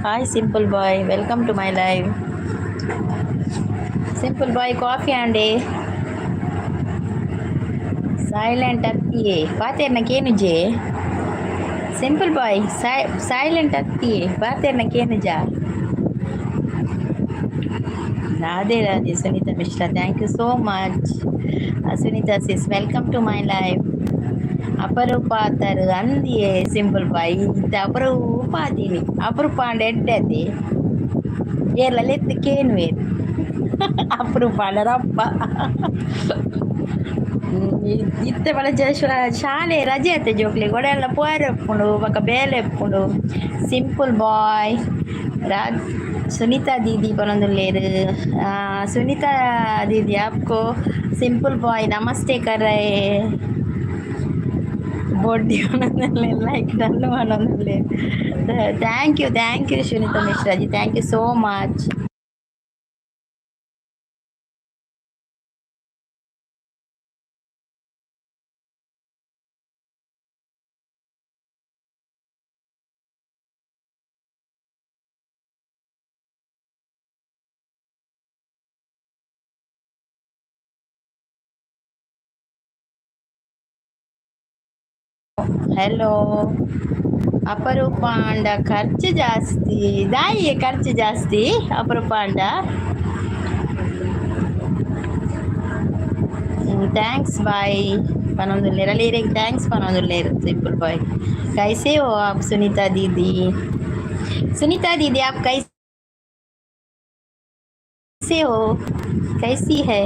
Hi simple boy, welcome to my live. Simple boy, coffee ಆಂಡೆ? Silent ಅತ್ತಿಯೇ, ಪಾತೆರ್ನ ಕೇನುಜೆ. ಸಿಂಪಲ್ ಬಾಯ್, ಸೈಲೆಂಟ್ ಅತ್ತಿಯೇ, ಪಾತೆರ್ನ ಕೇನುಜ. Radhe Radhe. Sunita Mishra, thank you so much. Sunita sis, welcome to my live. ಅಪರೂಪ ಆತರು ಅಂದಿಯೇ simple boy. ಇತ್ತ ಅಪರೂಪ ಆತೀನಿ. ಅಪರೂಪ ಅಂಡ ಎಡ್ಡೆ ಅತಿ. ಏರ್ಲ ಲೆತ್ತು ಕೇನುವೇರು ಅಪರೂಪ ಅಂಡ ರಪ್ಪ. ಇತ್ತೆ ಬಲ ಶಾಲೆ ರಜೆ ಅತ್ತೆ ಜೋಕ್ಲೆಗ್, ಒಡೆಲ್ಲ ಪೋಯರೆ ಉಪ್ಪುಂಡು, ಬೊಕ ಬೇಲೆ ಉಪ್ಪುಂಡು. ಸಿಂಪಲ್ ಬಾಯ್, ರಾಜ್ ಸುನೀತಾ ದೀದಿ ಪನೊಂದುಲ್ಲೆರ್. ಸುನೀತಾ दीदी, आपको सिंपल बॉय नमस्ते कर रहे. ಬೊಡ್ಡಿ ಲೈಕ್ ಡನ್ ಪನೊಂದುಲ್ಲೆರ್. Thank you, thank you Sunita Mishraji, thank you so much. Hello. ಅಪರೂಪ ಅಂಡ ಖರ್ಚು ಜಾಸ್ತಿ. ದಾಯಿ ಖರ್ಚು ಜಾಸ್ತಿ ಅಪರೂಪ ಅಂಡ? Thanks bye ಪನೊಂದುಲ್ಲೆರ್. ಅಲ್ಲಿ ಇರೆಗ್ thanks ಪನೊಂದುಲ್ಲೆರ್ ಸಿಂಪಲ್ ಬಾಯ್. कैसे हो आप सुनीता दीदी? सुनीता दीदी, आप कैसे हो? कैसी है?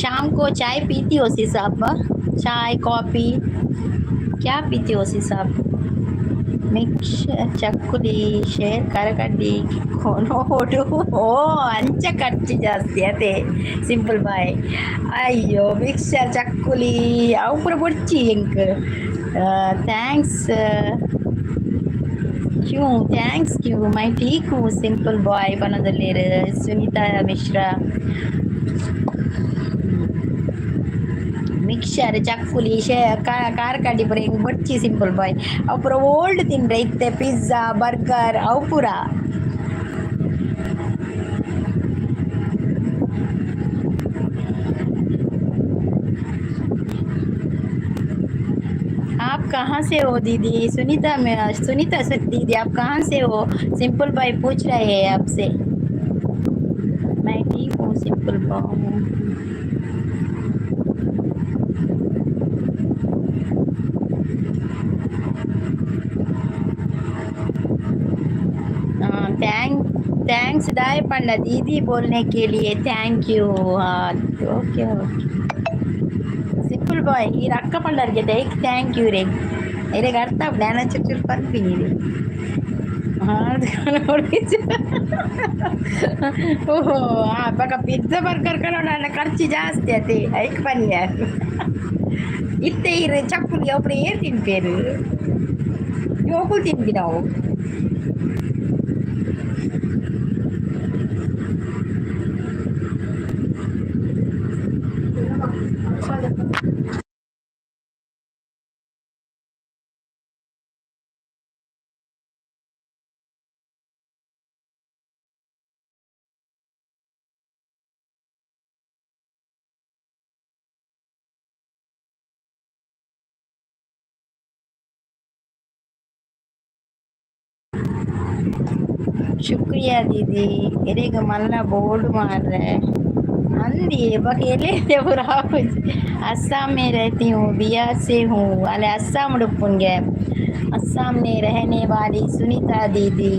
शाम को चाय पीती हो सी साहब? चाय, कॉफी क्या पीती हो सी साहब? ಮಿಕ್ಸರ್, ಚಕ್ಕುಲಿ, ಶೇರ್, ಕರಕಡ್ಡಿ ಕೊನೋಡು. ಓ, ಅಂಚ ಖರ್ಚು ಜಾಸ್ತಿ ಅದೇ ಸಿಂಪಲ್ ಬಾಯ್. ಅಯ್ಯೋ, ಮಿಕ್ಸರ್, ಚಕ್ಕುಲಿ ಅವು ಪೂರ ಬೊಡ್ಚಿ ಎಂಕ್. Thanks क्यों? Thanks क्यों? मैं ठीक हूँ सिंपल बॉय ಪನೊಂದುಲ್ಲೆರ್ ಸುನೀತಾ ಮಿಶ್ರಾ. ಮಿಕ್ಸರ್, ಚಕ್ಕುಲಿ, ಶೇ ಖಾರ ಕಡ್ಡಿ ಪೂರ ಎಂಕ್ ಬೊಡ್ಚಿ ಸಿಂಪಲ್ ಬಾಯ್. ಅವು ಪೂರ ಓಲ್ಡ್ ತಿಂಡ್ರೆ. ಇತ್ತೆ ಪಿಜ್ಜಾ, ಬರ್ಗರ್ ಅವು ಪೂರ. आप कहाँ से हो दीदी? सुनीता में सुनीता दीदी, आप कहाँ से हो? सिंपल भाई पूछ रहे हैं आपसे। मैं ठीक हूँ सिंपल बॉय. Thanks दाय पंडा दीदी बोलने के लिए, thank you. Okay okay simple boy, ಈ ಅಕ್ಕ ಪಂಡರ್ಗೆ thank you ರೇ. ಇರೆಗ್ ಅರ್ಥ ಆಪುಂಡು, ಯಾನ್ ಚೂರು ಚೂರು ಪನ್ಪಿನಿ ಇರೆ. ನೋಡಿ, ಓಹೋ, ಆ ಬೊಕ ಪಿಜ್ಜಾ, ಬರ್ಗರ್ ಕನೊಡಾಂಡ ಖರ್ಚು ಜಾಸ್ತಿ ಅತೆ, ಐಕ್ ಪನ್ಯ. ಇತ್ತೆ ಇರ್ ಚಕ್ಕುಲಿ ಅವು ಪೂರ ಏರ್ ತಿನ್ಪೇರು? ಜೋಕುಲು ತಿನ್ಪಿನವು. ಶುಕ್ರಿಯಾ ದೀದಿ. ಎರೆಗ್ ಮಲ್ಲ ಬೋರ್ಡ್ ಮಾರ್ರೆ ಅಂದಿ. ಬೊಕ ಎಲೆ ಪೂರ ಆಪುಜಿ. असम में रहती हूँ, बिहार से हूँ. अले असम उडुपुंगे. असम में रहने वाली सुनीता दीदी,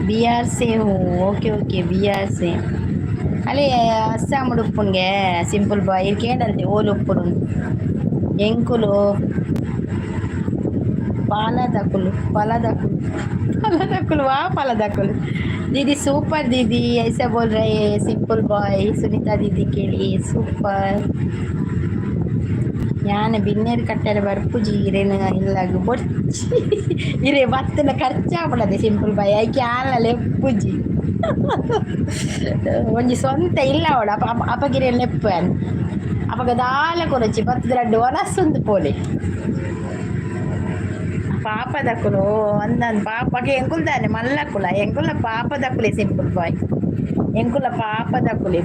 बिहार से हूँ. ओके ओके, बिहार से. ಅಲ್ಲೇ ಅಸ್ಸಾಂ ಉಡುಪುನ್ಗೆ ಸಿಂಪಲ್ ಬಾಯ್, ಕೇಂಡಂತೆ ಓಲು ಉಪ್ಪುಡು. ಎಂಕುಲು ಪಾಲದಕುಲು, ಪಲದಕುಲು, ಪಲದಕುಲು. ವಾ ಪಲದಕುಲು. दीदी सुपर दीदी, ऐसा बोल रहे हैं सिंपल बॉय. सुनीता दीदी के लिए सुपर. ಯಾನ್ ಬಿನ್ನೆರ್ ಕಟ್ಟೆರೆ ಬರ್ಪುಜಿ ಇರೆನ ಇಲ್ಲಗ್, ಬೊಡ್ಚಿ. ಇರೆ ಬತ್ತನ ಖರ್ಚಾಪುಂಡತೆ ಸಿಂಪಲ್ ಬಾಯ್, ಐಕ್ ಯಾನ್ಲ ಲೆಪ್ಪುಜಿ. ಒಂಜಿ ಸ್ವಂತ ಇಲ್ಲ ಅವಳ ಅಪಗಿರೆ ಲೆಪ್ಪು. ಅಪಗ ದಾಲ ಕೊರಚಿ ಬತ್ತದ ರಡ್ಡ್ ವನಸುಂದು ಪೋಲೆ. ಪಾಪದಕುಲು ಅಂದಂದ್ ಪಾಪಗೆ ಎಂಕುಲು ದಾನೆ ಮಲ್ಲಕುಲ ಎಂಕುಲ ಪಾಪದಕುಲೆ ಸಿಂಪಲ್ ಬಾಯ್ ಎಂಕುಲ ಪಾಪದಕುಲೆ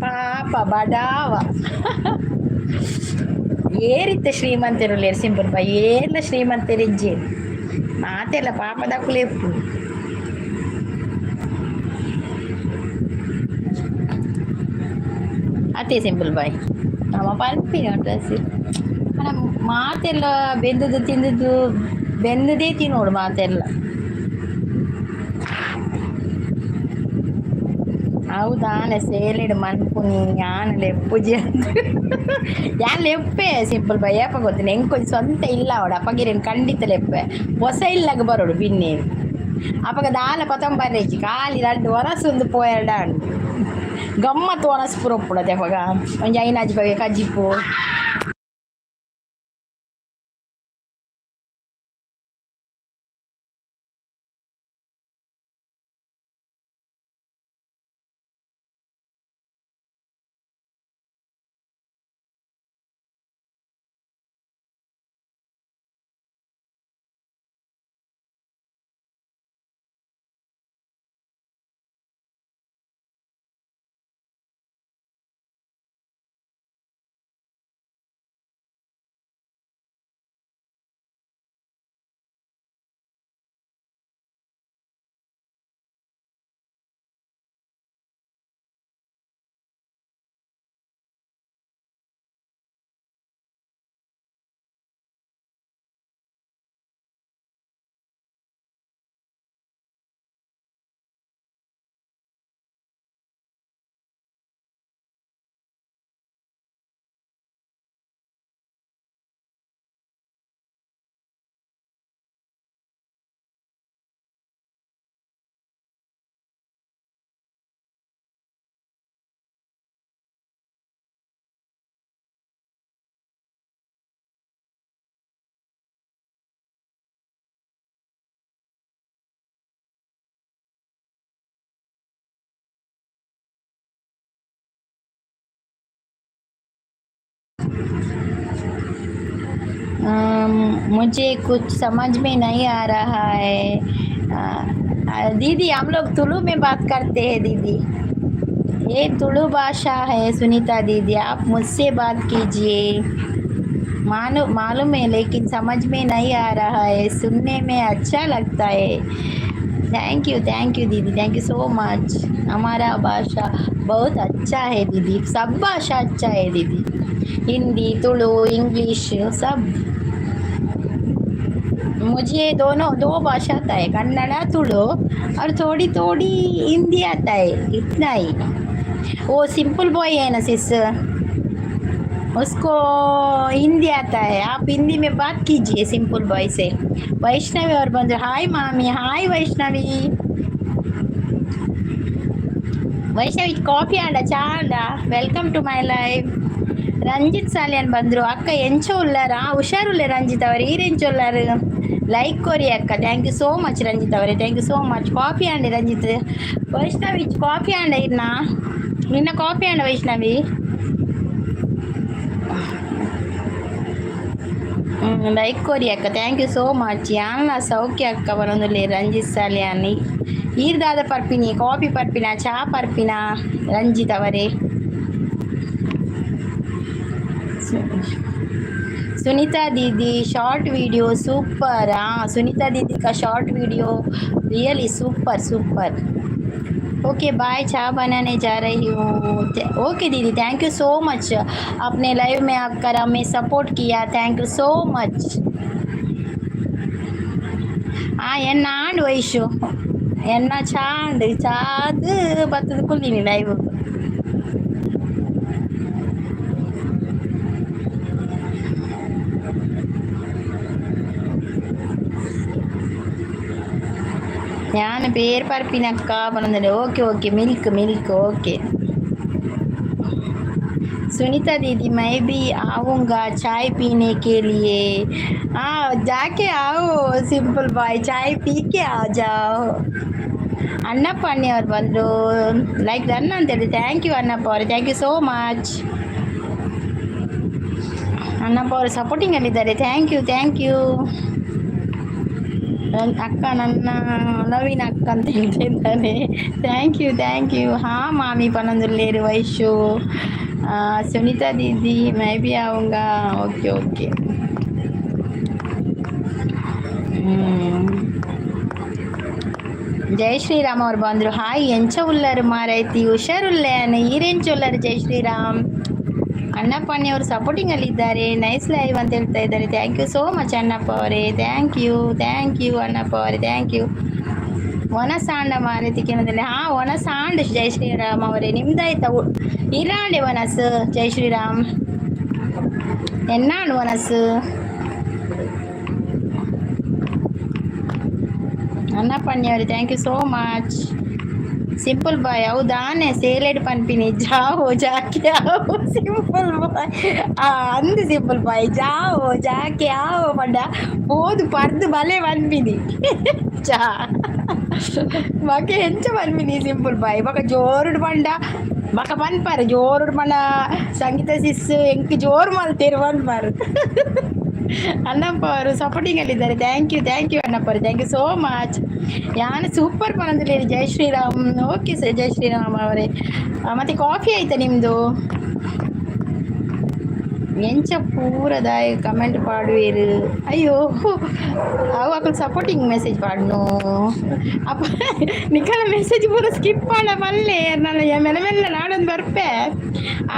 ಪಾಪ ಬಡಾವ. ಏರಿತ್ತ ಶ್ರೀಮಂತರು ಸಿಂಪಲ್ ಬಾಯ್ ಏರ್ಲ ಶ್ರೀಮಂತರಿಜ್ಜೆ ಮಾತೆಲ್ಲ ಪಾಪದಕುಲೆ ಉಪ್ಪು. ಅತ್ತೆ ಸಿಂಪಲ್ ಬಾಯ್ ನಮ್ಮ ಪನ್ಪಿನ ಡ್ರೆಸ್ మన ಮಾತೆಲ್ಲ ಬೆಂದದ್ದು ತಿಂದದ್ದು ಬೆಂದದೇ ತಿನ್ನೋಡು ಮಾತೆಲ್ಲ. ಹೌದಾನೆ ಸೇಲೆಡ್ ಮನ್ಪುನಿ ಯಾನ್ ಲೆಪ್ಪುಜಿ ಅಂತ ಯಾನ್ ಲೆಪ್ಪೆ ಸಿಂಪಲ್ ಬಾಯ್ ಏಪ ಗೊತ್ತಿನ ಎಂಕೊಂಜಿ ಸ್ವಂತ ಇಲ್ಲ ಅವಡ ಅಪಗಿರೇನು ಖಂಡಿತ ಲೆಪ್ಪೆ ಹೊಸ ಇಲ್ಲಾಗ ಬರೋಡು ಬಿನ್ನೆ ಅಪಗ ದಾಲ ಪತಂಬರೇಜಿ ಖಾಲಿ ರಡ್ಡು ವನಸುಂದು ಪೋಯರ್ಡ ಗಮ್ಮತ್ ವನಸ್ ಪೂರ ಉಪ್ಪುಡತೆ ಅಪಗ ಒಂಜಿ ಐನಾಜಿ ಬಗೆ ಕಜ್ಜಿಪ್ಪು. मुझे कुछ समझ में नहीं आ रहा है। दीदी हम लोग तुलु में बात करते हैं दीदी, ये तुलु भाषा है। सुनीता दीदी आप मुझसे बात कीजिए। मालूम मालूम है लेकिन समझ में नहीं आ रहा है, सुनने में अच्छा लगता है। Thank you दीदी, thank you so much. हमारा भाषा बहुत अच्छा है दीदी, सब भाषा अच्छा है दीदी, हिंदी तुलु इंग्लिश सब। मुझे दोनों दो भाषा आता है, कन्नड़ा तुलु और थोड़ी थोड़ी हिंदी आता है, इतना ही। वो सिंपल बॉय है ना सिस, उसको हिंदी आता है, आप हिंदी में बात कीजिए सिंपल बॉय से। वैष्णवी और बंधु हाय मामी, हाय वैष्णवी। वैष्णवी ಕಾಫಿ ಅಂಡ ಚಾ ಅಂಡ. Welcome to my life. Ranjith Salian ಬಂದರು ಅಕ್ಕ ಎಂಚ ಉಲ್ಲಾರ? ಹುಷಾರುಲ್ಲೆ ರಂಜಿತ್ ಅವರೇ, ಈರೆಂಚ ಉಲ್ಲಾರು? ಲೈಕ್ ಕೊರಿ ಅಕ್ಕ, thank you so much Ranjith ಅವರೇ, thank you so much. Coffee and Ranjith. Vaishnavi coffee and ಇನ್ನ ನಿನ್ನ ಕಾಫಿ ಅಂಡ ವೈಷ್ಣವಿ? ಲೈಕ್ ಕೊರಿ ಅಕ್ಕ, thank you so much. ಯಾನ್ಲ ಸೌಖ್ಯ ಅಕ್ಕ ಬರೊಂದುಲ್ಲೆ ರಂಜಿತ್ ಸಾಲಿಯಾನ್. ಈರ್ದಾದ ಪರ್ಪಿನಿ ಕಾಫಿ ಪರ್ಪಿನ ಚಾ ಪರ್ಪಿನ ರಂಜಿತ್ ಅವರೇ? सुनीता दीदी शॉर्ट वीडियो सुपर। हाँ सुनीता दीदी का short video really super super. Okay bye, चाय बनाने जा रही हूँ। ओके दीदी, thank you so much, आपने लाइव में आकर हमें सपोर्ट किया, thank you so much. ಎನ್ನ ಆಂಡ್ ವಯಸ್ಸು ಎನ್ನ ಚಾಂಡ್ ಚಾದು ಬತ್ತದ ಕುಲ್ಲಿನಿ ಲೈವ್. ഞാൻ പേര് പരപ്പിനക്ക പറഞ്ഞത്. Okay okay, milk milk okay. Sunita दीदी मैं भी आऊँगा चाय पीने के लिए। हाँ जाके आओ सिंपल बाय, चाय पी के आ जाओ। ಅಣ್ಣಪ್ಪ ಅಣ್ಣಿ ಅವ್ರು ಬಂದರು, ಲೈಕ್ ಡನ್ ಅಂತೇಳಿ. Thank you Annappa ಅವರೇ, thank you so much. Annappa ಅವರು ಸಪೋರ್ಟಿಂಗಲ್ಲಿದ್ದಾರೆ. Thank you, thank you ಅಕ್ಕ. ನನ್ನ ನವೀನ್ ಅಕ್ಕ ಅಂತ ಹೇಳ್ತಿದ್ದಾನೆ. Thank you, thank you. ಹಾಂ ಮಾಮಿ ಪನಂದುಲ್ಲೇರು ವೈಶು. ಸುನೀತಾ दीदी, मैं भी आऊँगा. Okay okay. ಜೈ ಶ್ರೀರಾಮ್ ಅವ್ರು ಬಂದರು. ಹಾಯ್, ಎಂಚ ಉಲ್ಲರು ಮಾರೈತಿ? ಹುಷಾರುಲ್ಲೆ ಈರೆಂಚ ಉಲ್ಲರು? ಜೈ ಶ್ರೀರಾಮ್. ಅಣ್ಣಪ್ಪಣ್ಣಿ ಅವರು ಸಪೋರ್ಟಿಂಗಲ್ಲಿದ್ದಾರೆ. ನೈಸ್ ಲೈವ್ ಅಂತ ಹೇಳ್ತಾ ಇದ್ದಾರೆ. Thank you so much Annappa ಅವರೇ. Thank you, thank you Annappa ಅವರೇ, thank you. ಒನಸಾಂಡ ಮಾರೈತಿ ಕೇಳೋದಿಲ್ಲ. ಹಾಂ, ಒನಸಾಂಡ್. ಜೈ ಶ್ರೀರಾಮ್ ಅವರೇ, ನಿಮ್ದಾಯ್ತಾ? ಇರಾಂಡೆ ಒನಸ್. ಜೈ ಶ್ರೀರಾಮ್. ಎನ್ನಾಂಡ್ ಒನಸ್? ಅಣ್ಣಪ್ಪಣ್ಣಿ ಅವರೇ, thank you so much. Simple boy ಹೌದಾನೆ? ಸೇಲೆಡ್ ಪನ್ಪಿನಿ. ಜಾವೋ ಜಾಕೆ ಆವೋ ಸಿಂಪಲ್ ಬಾಯ್. ಅಂದು ಸಿಂಪಲ್ ಬಾಯ್ ಜಾವೋ ಜಾಕೆ ಆವೋ ಪಂಡ ಪೋದು ಪರ್ದು ಬಲೆ ಪನ್ಪಿನಿ. ಚಾ ಬೊಕ ಎಂಚ ಪನ್ಪಿನಿ? ಸಿಂಪಲ್ ಬಾಯ್ ಬೊಕ ಜೋರುಡು ಪಂಡ ಬೊಕ ಪನ್ಪರ್. ಜೋರುಡು ಪಂಡ ಸಂಗೀತ ಸಿಸ್ ಎಂಕ್ ಜೋರು ಮಲ್ತೇರು ಪನ್ಪರ್. ಅಣ್ಣಪ್ಪ ಅವರು ಸಪೋರ್ಟಿಂಗಲ್ಲಿದ್ದಾರೆ. Thank you, thank you Annappa ಅವರು, thank you so much. ಯಾನ್ ಸೂಪರ್ ಪನಂದುಲ್ಲೇರಿ. ಜೈ ಶ್ರೀರಾಮ್. ಓಕೆ ಸರ್, ಜೈ ಶ್ರೀರಾಮ್ ಅವರೇ. ಮತ್ತೆ ಕಾಫಿ ಆಯ್ತಾ ನಿಮ್ಮದು? ಎಂಚ ಪೂರ ದಾಯ ಕಮೆಂಟ್ ಪಾಡುವೇರು? ಅಯ್ಯೋ, ಅವು ಅಕುಲು ಸಪೋರ್ಟಿಂಗ್ ಮೆಸೇಜ್ ಪಾಡ್ನು. ಅಪ್ಪ ನಿಕಲ ಮೆಸೇಜ್ ಪೂರ ಸ್ಕಿಪ್ ಮಾಡ ಮಲ್ಲೆ. ನಾನು ಮೆಲ್ಲ ಮೆಲ್ಲ ನಾಡೊಂದು ಬರ್ಪೆ.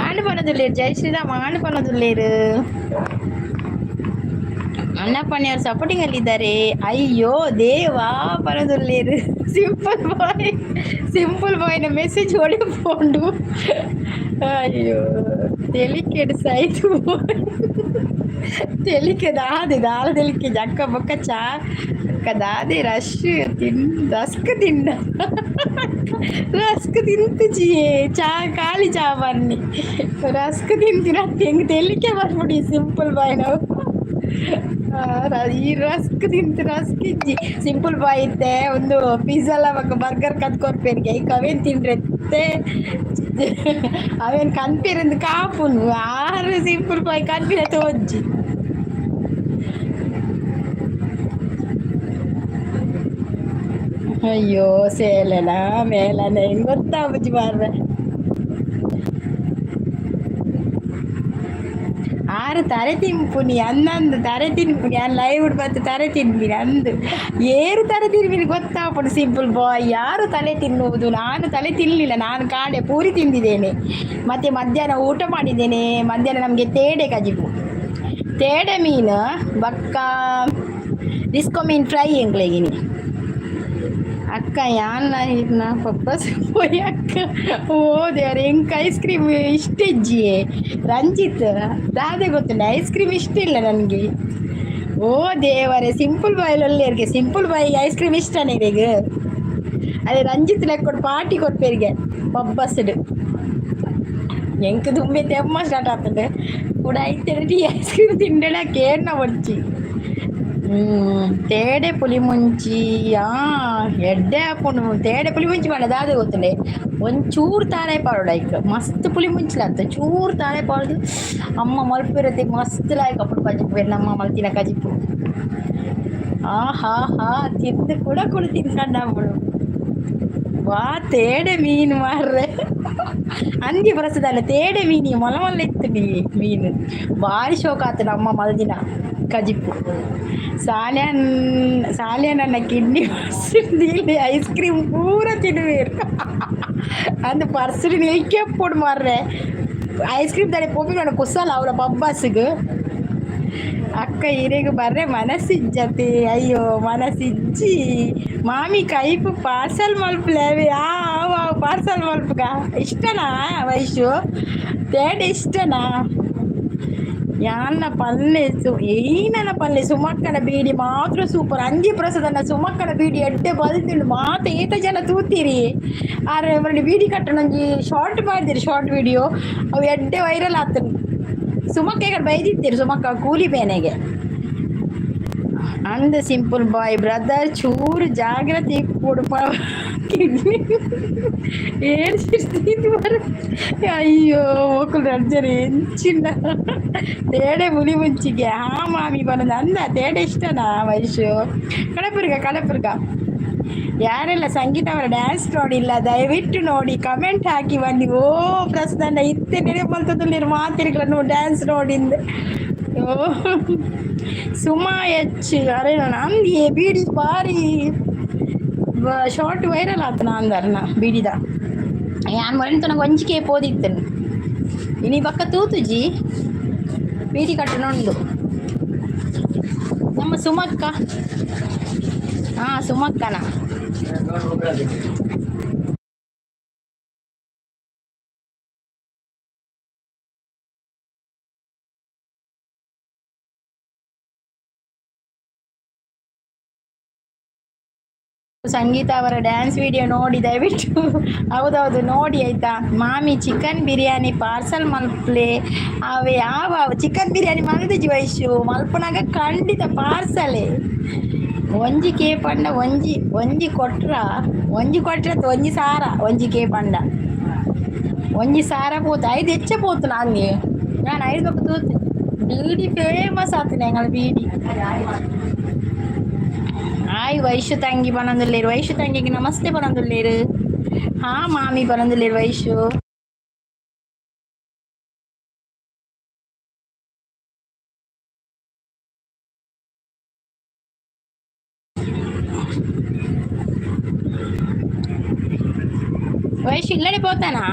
ಆಂಡ್ ಪನದುಲ್ಲೇರು. ಜೈ ಶ್ರೀರಾಮ್. ಆಂಡ್ ಪನದುಲ್ಲೇರು. ಅಣ್ಣಪ್ಪಣ್ಣಿ ಅವರು ಸಪೋರ್ಟಿಂಗ್ ಅಲ್ಲಿ ಇದ್ದಾರೆ. ಅಯ್ಯೋ ದೇವಾ, ಪನದುಲ್ಲೇರು. ಸಿಂಪಲ್ ಬಾಯ್, ಸಿಂಪಲ್ ಬಾಯ್ನ ಮೆಸೇಜ್ ಹೊಡಿಪೋಂಡು. ಅಯ್ಯೋ, ತೆಲಿಕೆಡ್ ಸೈತು. ತೆಲಿಕೆ ದಾದೆ ದಾಲ ತೆಲಿಕೆ ಜಕ್ಕ ಬೊಕ್ಕ ಚಾ ಅಕ್ಕ ದಾದೆ ರಶ್ ತಿನ್ ರಸ್ಕ್ ತಿಂಡ. ರಸ್ಕ್ ತಿಂತುಜಿಯೇ. ಚಾ ಖಾಲಿ ಚಾ ಬನ್ನಿ ರಸ್ಕ್ ತಿಂತಿನ. ಹೆಂಗ್ ತೆಲಿಕೆ ಬರ್ಬಿಡಿ ಸಿಂಪಲ್ ಬಾಯ್ ನಾವು. ಈ ರಸ್ಕ್ ತಿಂತು ರಸ್ಕ್ ಇಜ್ಜಿ. ಸಿಂಪಲ್ ಬಾಯ್ ಇತ್ತೆ ಒಂದು ಪಿಜ್ಜಾ ಬೊಕ್ಕ ಬರ್ಗರ್ ಕತ್ ಕೊರ್ಪೆರ್ಗೆ. ಐಕ್ ಅವೇನ್ ತಿಂಡ್ರೆತ್ತೆ? ಅವೇನ್ ಕನ್ಪಿರಂದು ಕಾಪುನು ಆರು. ಸಿಂಪಲ್ ಬಾಯ್ ಕನ್ಪಿನ ತೋಜ್ಜಿ. ಅಯ್ಯೋ, ಸೇಲೆನಾ ಮೇಲನ ಹೆಂಗ್ ಗೊತ್ತಾಬುಜಿ ಮಾರ್ರೆ. ಆರು ತರೆ ತಿನ್ಪುನಿ ಅನ್ನಂದು ತರೆ ತಿನ್ಪುನಿ. ಅನ್ ಲೈವ್ ಬತ್ತು ತರೆ ತಿನ್ಪಿನಿ ಅಂದು. ಏರು ತರೆ ತಿನ್ಪಿನಿ ಗೊತ್ತಾಪುಂಡು. ಸಿಂಪಲ್ ಬಾಯ್, ಯಾರು ತಲೆ ತಿನ್ನುವುದು? ನಾನು ತಲೆ ತಿನ್ನಲಿಲ್ಲ. ನಾನು ಕಾಂಡೆ ಪೂರಿ ತಿಂದಿದ್ದೇನೆ ಮತ್ತು ಮಧ್ಯಾಹ್ನ ಊಟ ಮಾಡಿದ್ದೇನೆ. ಮಧ್ಯಾಹ್ನ ನಮಗೆ ತೇಡೆ ಕಜಿಪು, ತೇಡೆ ಮೀನು ಬಕ್ಕ ಡಿಸ್ಕೋ ಮೀನು ಫ್ರೈ ಎಂಗ್ಲೆಗಿನಿ. ಅಕ್ಕ ಯಾನ್ ಇರ್ನ ಪಪ್ಪಸ್ ಪೋಯಿ ಅಕ್ಕ. ಓ ದೇವರೇ, ಎಂಕ್ ಐಸ್ ಕ್ರೀಮ್ ಇಷ್ಟ ಇಜ್ಜಿಯೇ. ರಂಜಿತ್, ದಾದೆ ಗೊತ್ತುಂಡು, ಐಸ್ ಕ್ರೀಮ್ ಇಷ್ಟ ಇಲ್ಲ ನನಗೆ. ಓ ದೇವರೇ, ಸಿಂಪಲ್ ಬಾಯ್ ಒಲ್ಲೆರ್ಗೆ? ಸಿಂಪಲ್ ಬಾಯ್ ಐಸ್ ಕ್ರೀಮ್ ಇಷ್ಟನೇ ಇರೆಗ್? ಅದೇ ರಂಜಿತ್ ಲೆಕ್ಕೊಡು ಪಾರ್ಟಿ ಕೊರ್ಪೆರಿಗೆ ಪಬ್ಬಸ್ಡ್. ಎಂಕ್ ದುಂಬೆ ತೆಮ್ಮ ಸ್ಟಾರ್ಟ್ ಆಗ್ತದೆ ಕೂಡ. ಐತೆ ಐಸ್ ಕ್ರೀಮ್ ತಿಂಡಳ ಕೇರ್ನ ಬೊಡ್ಚಿ. ತೇಡೆ ಪುಲಿ ಮುಂಚಿ ಎಡ್ಡೆ ಆಪುಂಡು. ತೇಡೆ ಪುಲಿ ಮುಂಚಿ ಪಂಡ ದಾದ ಗೊತ್ತುಂಡೆ? ಒಂಚೂರು ತಾರೈ ಪಾಡೋಡು ಐಕ್. ಮಸ್ತ್ ಪುಲಿ ಮುಂಚಿಲ ಅತ್ತ, ಚೂರು ತಾರೈ ಪಾಡ್ದು ಅಮ್ಮ ಮಲ್ಪಿರತ್ತೆ. ಮಸ್ತ್ ಲಾಯ್ಕ್ ಅಪ್ಪುಡು ಕಜಿಪು ನಮ್ಮ ಮಲ್ತಿನ ಕಜಿಪು. ಆ ಹಾ ಹಾ, ತಿಂದು ಕೂಡ ಕುಡು ತಿನ್ಕಂಡಾಪುಂಡು. ವಾ, ತೇಡೆ ಮೀನು ಮಾರ್ರೆ. ಅಂದಿ ಬರಸದಲ್ಲ ತೇಡೆ ಮೀನಿ ಮೊಲ ಮೊಲ ಇತ್ತು ಮೀನು. ಭಾರಿ ಶೋಕ ಆತು ನಮ್ಮ ಮಲ್ದಿನ ಕಜಿಪು. ಸಾಲ್ಯಾನ್ ಸಾಲ್ಯಾನ್ ಕಿಡ್ನಿ ಇಲ್ಲಿ ಐಸ್ ಕ್ರೀಮ್ ಪೂರ ತಿನ್ನುವೇರು ಅಂದ್ ಪರ್ಸು ನಿಲ್ಕೆಪ್ಪುಡು ಮಾರ್ರೆ. ಐಸ್ ಕ್ರೀಮ್ ತಡೆ ಪೋಪಿ ಕುಸಲ ಅವಳ ಪಬ್ಬಸ್ಗ್. ಅಕ್ಕ ಇರೆಗ್ ಬರ್ರೆ ಮನಸ್ಸಿಜ್ಜತೆ. ಅಯ್ಯೋ, ಮನಸ್ಸಿಜ್ಜಿ. ಮಾಮಿ ಕೈಪು ಪಾರ್ಸಲ್ ಮಲ್ಪುಲೆ. ಆವು ಆವು, ಪಾರ್ಸಲ್ ಮಲ್ಪುಗ. ಇಷ್ಟನಾ ವೈಶು? ತೇಡೆ ಇಷ್ಟನಾ? ಯಾನ್ನ ಪಲ್ಲೆ ಸು ಏನನ ಪಲ್ಲೆ. ಸುಮಕ್ಕನ ಬೀಡಿ ಮಾತ್ರ ಸೂಪರ್. ಅಂಜಿ ಪ್ರಸಾದನ ಸುಮಕ್ಕನ ಬೀಡಿ ಎಡ್ಡೆ ಬಲ್ತಿಂಡು. ಮಾತ ಏತ ಜನ ತೂತೀರಿ. ಆರೆ ಮರಡಿ ಬೀಡಿ ಕಟ್ಟಣೊಂಜಿ ಶಾರ್ಟ್ ಮಾಡಿದಿರಿ, ಶಾರ್ಟ್ ವಿಡಿಯೋ. ಅವು ಎಡ್ಡೆ ವೈರಲ್ ಆತುಂಡು. ಸುಮಕ್ಕ ಈ ಕಡೆ ಬೈದಿತ್ತೀರಿ. ಸುಮಕ್ಕ ಕೂಲಿ ಬೇನೆಗೆ. ಅಂದ ಸಿಂಪಲ್ ಬಾಯ್ ಬ್ರದರ್, ಚೂರು ಜಾಗ್ರತೆ ಇಪ್ಪೊಡು. ಏಡ್ಸಿರ್ತಿ. ಅಯ್ಯೋ, ಮಕ್ಕಳು ರಡ್ಜರಿ ಎಂಚಿನ ತೇಡೆ ಮುಲಿ ಮುಂಚಿಗೆ. ಹಾ ಮಾಮಿ ಬರೋದು ಅಂದ ತೇಡೆ ಇಷ್ಟನಾ ವಯಸ್ಸು? ಕಡಪುರ್ಗ ಕಡಪುರ್ಗ. ಯಾರೆಲ್ಲ ಸಂಗೀತ ಅವರ ಡ್ಯಾನ್ಸ್ ನೋಡಿಲ್ಲ, ದಯವಿಟ್ಟು ನೋಡಿ, ಕಮೆಂಟ್ ಹಾಕಿ ಬನ್ನಿ. ಓ ಪ್ರಶ್ನೆ ಇತ್ತೆ ನೆನೆ ಮಾತಿರ್ಗಳನ್ನು ಡ್ಯಾನ್ಸ್ ನೋಡಿಂದ. ಓ ಸುಮಾ ಎಚ್, ಅರೆ ಅಂದಿಯೇ ಬೀಡಿ ಬಾರಿ ಶಾರ್ಟ್ ವೈರಲ್ ಆತನ ಅಂದರ್ನ ಬೀಡಿದ. ಯಾನ್ ಮೊರೆನ್ ಒಂಜಿಕೆ ಪೋದಿತ್ತನು ಇನಿ ಬಕ್ಕ ತೂತುಜಿ. ಬೀಡಿ ಕಟ್ಟುನುಂಡು ನಮ್ಮ ಸುಮಕ್ಕ. ಹಾ ಸುಮಕ್ಕನ. ಸಂಗೀತ ಅವರ ಡ್ಯಾನ್ಸ್ ವಿಡಿಯೋ ನೋಡಿ ದಯವಿಟ್ಟು. ಹೌದೌದು, ನೋಡಿ ಆಯ್ತಾ. ಮಾಮಿ ಚಿಕನ್ ಬಿರಿಯಾನಿ ಪಾರ್ಸಲ್ ಮಲ್ಪ್ಲೆ ಅವೆ. ಯಾವ ಚಿಕನ್ ಬಿರಿಯಾನಿ ಮಲ್ದಿಜಿ ವಯಸ್ಸು ಮಲ್ಪನಾಗ ಖಂಡಿತ ಪಾರ್ಸಲೇ. ಒಂಜಿ ಕೆ ಪಂಡ ಒಂಜಿ ಒಂಜಿ ಕೊಟ್ರ, ಒಂಜಿ ಕೊಟ್ರ ಒಂಜಿ ಸಾರ. ಒಂಜಿ ಕೆ ಪಂಡ ಒಂಜಿ ಸಾರ ಪೋತು ಐದು ಹೆಚ್ಚ ಪೋತು. ನಾಂಗೆ ನಾನು ಐದು ಬೊಕ್ಕ ತೂತು ಬೀಡಿ ಫೇಮಸ್ ಆತನೆ ಎಂಗಳ ಬೀಡಿ. ಹಾಯ್ ವೈಶು ತಂಗಿ ಬನಂದುಲ್ಲೇರು. ವೈಶು ತಂಗಿಗೆ ನಮಸ್ತೆ ಬನಂದುಲ್ಲೇರು. ಹಾ ಮಾಮಿ ಬನಂದುಲ್ಲೇರು ವೈಶು. ವೈಶು ಇಲ್ಲಡೆ ಪೋತಾನಾ?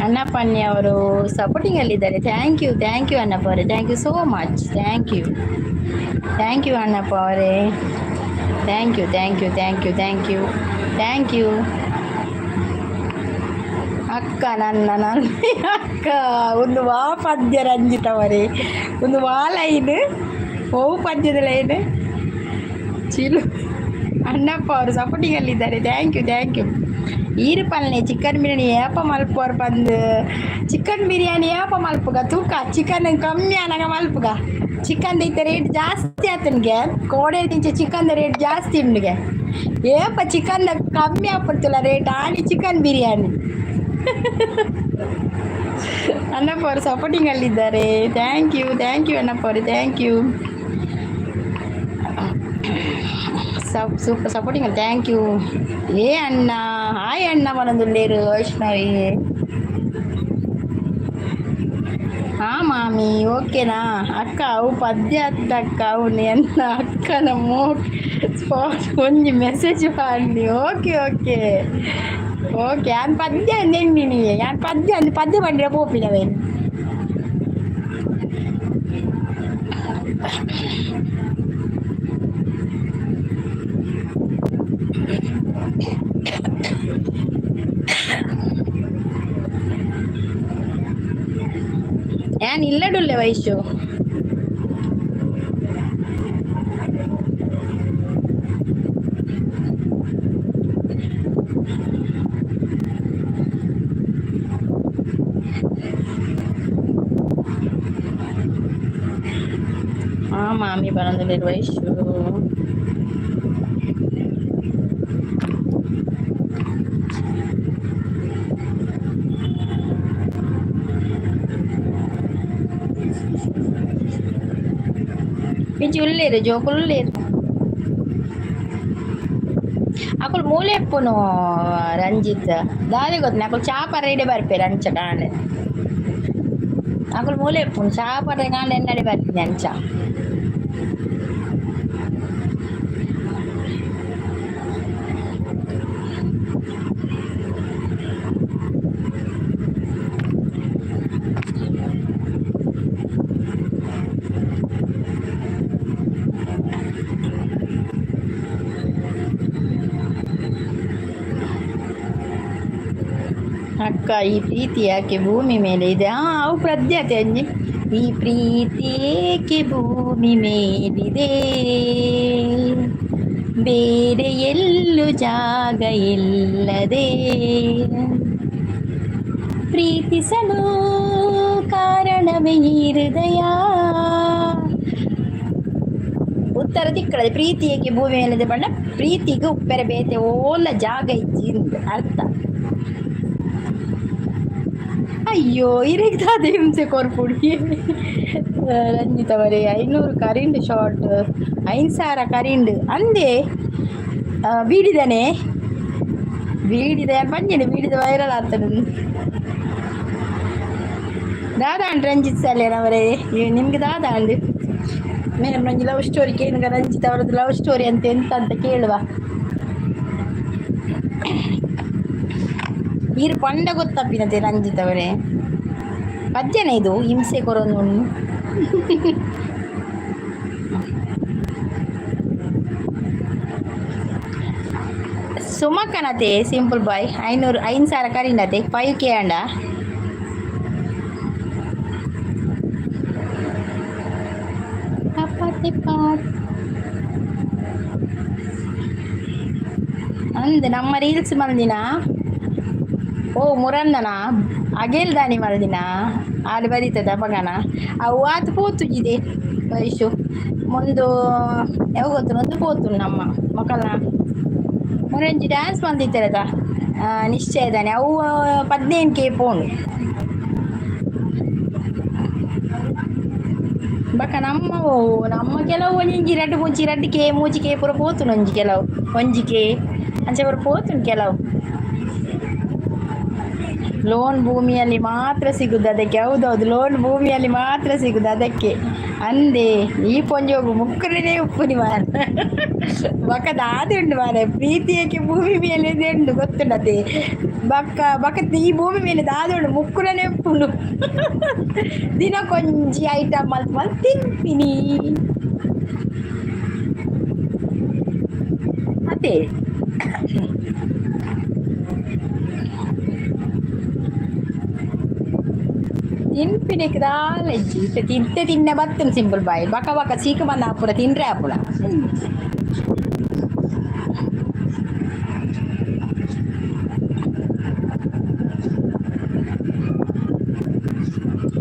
ಅಣ್ಣಪ್ಪನ್ನಿ ಅವರು ಸಪೋರ್ಟಿಂಗ್ ಅಲ್ಲಿದ್ದಾರೆ. Thank you, thank you Annappa ಅವರೇ. Thank you so much. Thank you, thank you Annappa ಅವರೇ. Thank you, thank you, thank you, thank you, thank you ಅಕ್ಕ. ನನ್ನ ನನ್ನ ಅಕ್ಕ ಒಂದು ವಾ ಪದ್ಯ ರಂಜಿತ್ ಅವರೇ, ಒಂದು ವಾ ಲೈನ್ ಓ ಪದ್ಯದ ಲೈನ್ ಚಿಲು. ಅಣ್ಣಪ್ಪ ಅವರು ಸಪೋರ್ಟಿಂಗ್ ಅಲ್ಲಿದ್ದಾರೆ. Thank you, thank you. ಈರು ಪಲ್ನೆ ಚಿಕನ್ ಬಿರಿಯಾನಿ ಏಪ ಮಲ್ಪೋರ್ ಬಂದು? ಚಿಕನ್ ಬಿರಿಯಾನಿ ಏಪ ಮಲ್ಪುಗ ತೂಕ? ಚಿಕನ್ ಕಮ್ಮಿ ಆನಾಗ ಮಲ್ಪುಗ. ಚಿಕನ್ ಇತ್ತ ರೇಟ್ ಜಾಸ್ತಿ ಆತನಿಗೆ. ಕೋಡೆ ತಿಂಚೆ ಚಿಕನ್ ರೇಟ್ ಜಾಸ್ತಿ ಉಂಡಿಗೆ. ಏಪ ಚಿಕನ್ ಕಮ್ಮಿ ಆಪಡ್ತಿಲ್ಲ ರೇಟ್ ಆನಿ ಚಿಕನ್ ಬಿರಿಯಾನಿ. ಅಣ್ಣಪ್ಪ ಅವರು ಸಪೋರ್ಟಿಂಗ್ ಅಲ್ಲಿದ್ದಾರೆ. Thank you, thank you Annappa ಅವರು. Thank you. Super supporting, thank you. ಏ ಅಣ್ಣ, ಹಾಯ್ ಅಣ್ಣ ಬನಂದುಲ್ಲೇರು ವೈಷ್ಣವಿ. ಹಾ ಮಾಮಿ ಓಕೆನಾ ಅಕ್ಕ? ಅವು ಪದ್ಯ ಅತ್ತ ಅಕ್ಕ. ಅವು ಎನ್ನ ಅಕ್ಕನ ಮೋ ಸ್ಪಾಟ್ ಒಂಜಿ ಮೆಸೇಜ್ ಮಾಡಿ. ಓಕೆ ಓಕೆ ಓಕೆ ಯಾನ್ ಪದ್ಯ ಅಂದೆಂಡಿನಿ. ಯಾನ್ ಪದ್ಯ ಅಂದ್ ಪದ್ಯ ಪಂಡ್ರೆ ಪೋಪಿನವೇನು. ಯಾನ್ ಇಲ್ಲಡುಲ್ಲೆ ವೈಶು. ಹಾ ಮಾಮಿ ಬರಂದುಲ್ಲೇರು ವೈಶು. ಪಿಂಚಿ ಉಲ್ಲೇರು ಜೋಕುಲು ಉಲ್ಲೇರು. ಅಕುಲು ಮೂಲೆ ಎಪ್ಪುನು ರಂಜಿತ್ ದಾದೆ ಗೊತ್ತನೆ. ಅಕುಲು ಚಾ ಪರ್ರೆ ಬರ್ಪೇರು ಅಂಚ ಕಾಂಡೆ. ಅಕುಲು ಮೂಲೆ ಎಪ್ಪುನು ಚಾ ಪರ್ರೆ ಕಾಂಡೆ ಎನ್ನಡೆ ಬರ್ತೀನಿ ಅಂಚ. ಅಕ್ಕ, ಈ ಪ್ರೀತಿ ಯಾಕೆ ಭೂಮಿ ಮೇಲೆ ಇದೆ? ಹಾಂ, ಅವು ಪ್ರಜ್ಞಾತೆ ಅಂಜಿ. ಈ ಪ್ರೀತಿ ಏಕೆ ಭೂಮಿ ಮೇಲಿದೆ, ಬೇರೆ ಎಲ್ಲೂ ಜಾಗ ಇಲ್ಲದೆ? ಪ್ರೀತಿಸಲು ಕಾರಣವೇ ಈ ಹೃದಯ. ಉತ್ತರ ತಿಕ್ಕಳದೆ. ಪ್ರೀತಿ ಏಕೆ ಭೂಮಿ ಮೇಲಿದೆ ಪಂಡ, ಪ್ರೀತಿಗೆ ಉಪ್ಪೆರೆ ಬೇತೆ ಓಲ ಜಾಗ ಇಜ್ಜಿ ಅರ್ಥ. ಅಯ್ಯೋ, ಇರೆಗ್ ದಾದ ಹಿಂಸೆ ಕೊರ್ಪುಡಿ ರಂಜಿತ್ ಅವರೇ? 500 ಕರಿಂಡ್ ಶಾರ್ಟ್, 5000 ಕರಿಂಡ್ ಅಂದೆ. ಬೀಡಿದಾನೆ ಬೀಡಿದ ಪಂಜನೆ ಬೀಡಿದ ವೈರಲ್ ಆಗ್ತದೆ. ದಾದಾಂಡ್ ರಂಜಿತ್ ಸಲೇನವರೇ, ನಿಮ್ಗೆ ದಾದಾಂಡ್? ಮೇಡಮ್, ನಂಗೆ ಲವ್ ಸ್ಟೋರಿ ಕೇಳುಗ. ರಂಜಿತ್ ಅವರದ್ದು ಲವ್ ಸ್ಟೋರಿ ಅಂತ ಎಂತ ಅಂತ ಕೇಳುವ. ಈರು ಪಂಡ ಗೊತ್ತಪ್ಪಿನತೆ ರಂಜಿತ್ ಅವರೇ? ಪದ್ಯನ ಇದು, ಹಿಂಸೆ ಕೊರೊಂದು. ಸುಮಕನತೆ ಸಿಂಪಲ್ ಬಾಯ್, 500 5000 ಕರಿಂಡತೆ, 5K ಅಂಡ. ಪಾತ್ ಅಂದ್ ನಮ್ಮ ರೀಲ್ಸ್ ಮಲ್ದಿನ. ಓ ಮುರಂದನ ಅಗೇಲ್ದಾನಿ ಮಲ್ದಿನ ಆಲು ಬರೀತದ ಅಪಗನ. ಅವು ಆತು ಪೋತುಜಿದೆ ವಯಸ್ಸು ಮುಂದು ಯಾವ ಗೊತ್ತು ಒಂದು ಪೋತು ನಮ್ಮ ಮೊಕಲ್ನ ಮುರಂಜಿ ಡ್ಯಾನ್ಸ್ ಮಲ್ದಿತ್ತಿರದ ನಿಶ್ಚಯದಾನೆ. ಅವು 15K ಪೋಂಡು. ಬೊಕ ನಮ್ಮ ನಮ್ಮ ಕೆಲವು ಒಂಜಿ ರಡ್ಡ್ ಮೂಜಿ, 2K, 3K ಪೂರ ಪೋತುಂಡು. ಒಂಜಿ ಕೆಲವು 1K ಅಂಚ ಪೂರ ಪೋತುಂಡು ಕೆಲವು. ಲೋನ್ ಭೂಮಿಯಲ್ಲಿ ಮಾತ್ರ ಸಿಗುದು ಅದಕ್ಕೆ. ಹೌದೌದು, ಲೋನ್ ಭೂಮಿಯಲ್ಲಿ ಮಾತ್ರ ಸಿಗುದು ಅದಕ್ಕೆ ಅಂದೆ. ಈ ಪೊಂಜೋಗು ಮುಕ್ಕುರನೇ ಉಪ್ಪುನಿ ಮಾರ. ಬೊಕ ದಾದ ಉಂಡು ಮಾರೆ? ಪ್ರೀತಿ ಏಕೆ ಭೂಮಿ ಮೇಲೆ ಉಂಡು ಗೊತ್ತುಂಡತೆ. ಬಕ್ಕ ಬಕ ಈ ಭೂಮಿ ಮೇಲೆ ದಾದ ಉಂಡು? ಮುಕ್ಕುರನೇ ಉಪ್ಪುಂಡು. ದಿನಕ್ಕೊಂಜಿ ಐಟಮ್ ಮಲ್ತ್ ಮಲ್ತ್ ತಿನ್ಪಿನಿ ಅದೇ. ತಿನ್ಪಿನೆಕ್ ದಾಲ ಇಜ್ಜಿ. ಇತ್ತೆ ತಿಂತೆ ತಿನ್ನೆ ಬತ್ತುಂಡು ಸಿಂಪಲ್ ಬಾಯ್. ಬಕ ಬಕ ಸೀಕ್ ಬಂದ ಪೂರ ತಿನ್ರೆ ಆಪುಣ.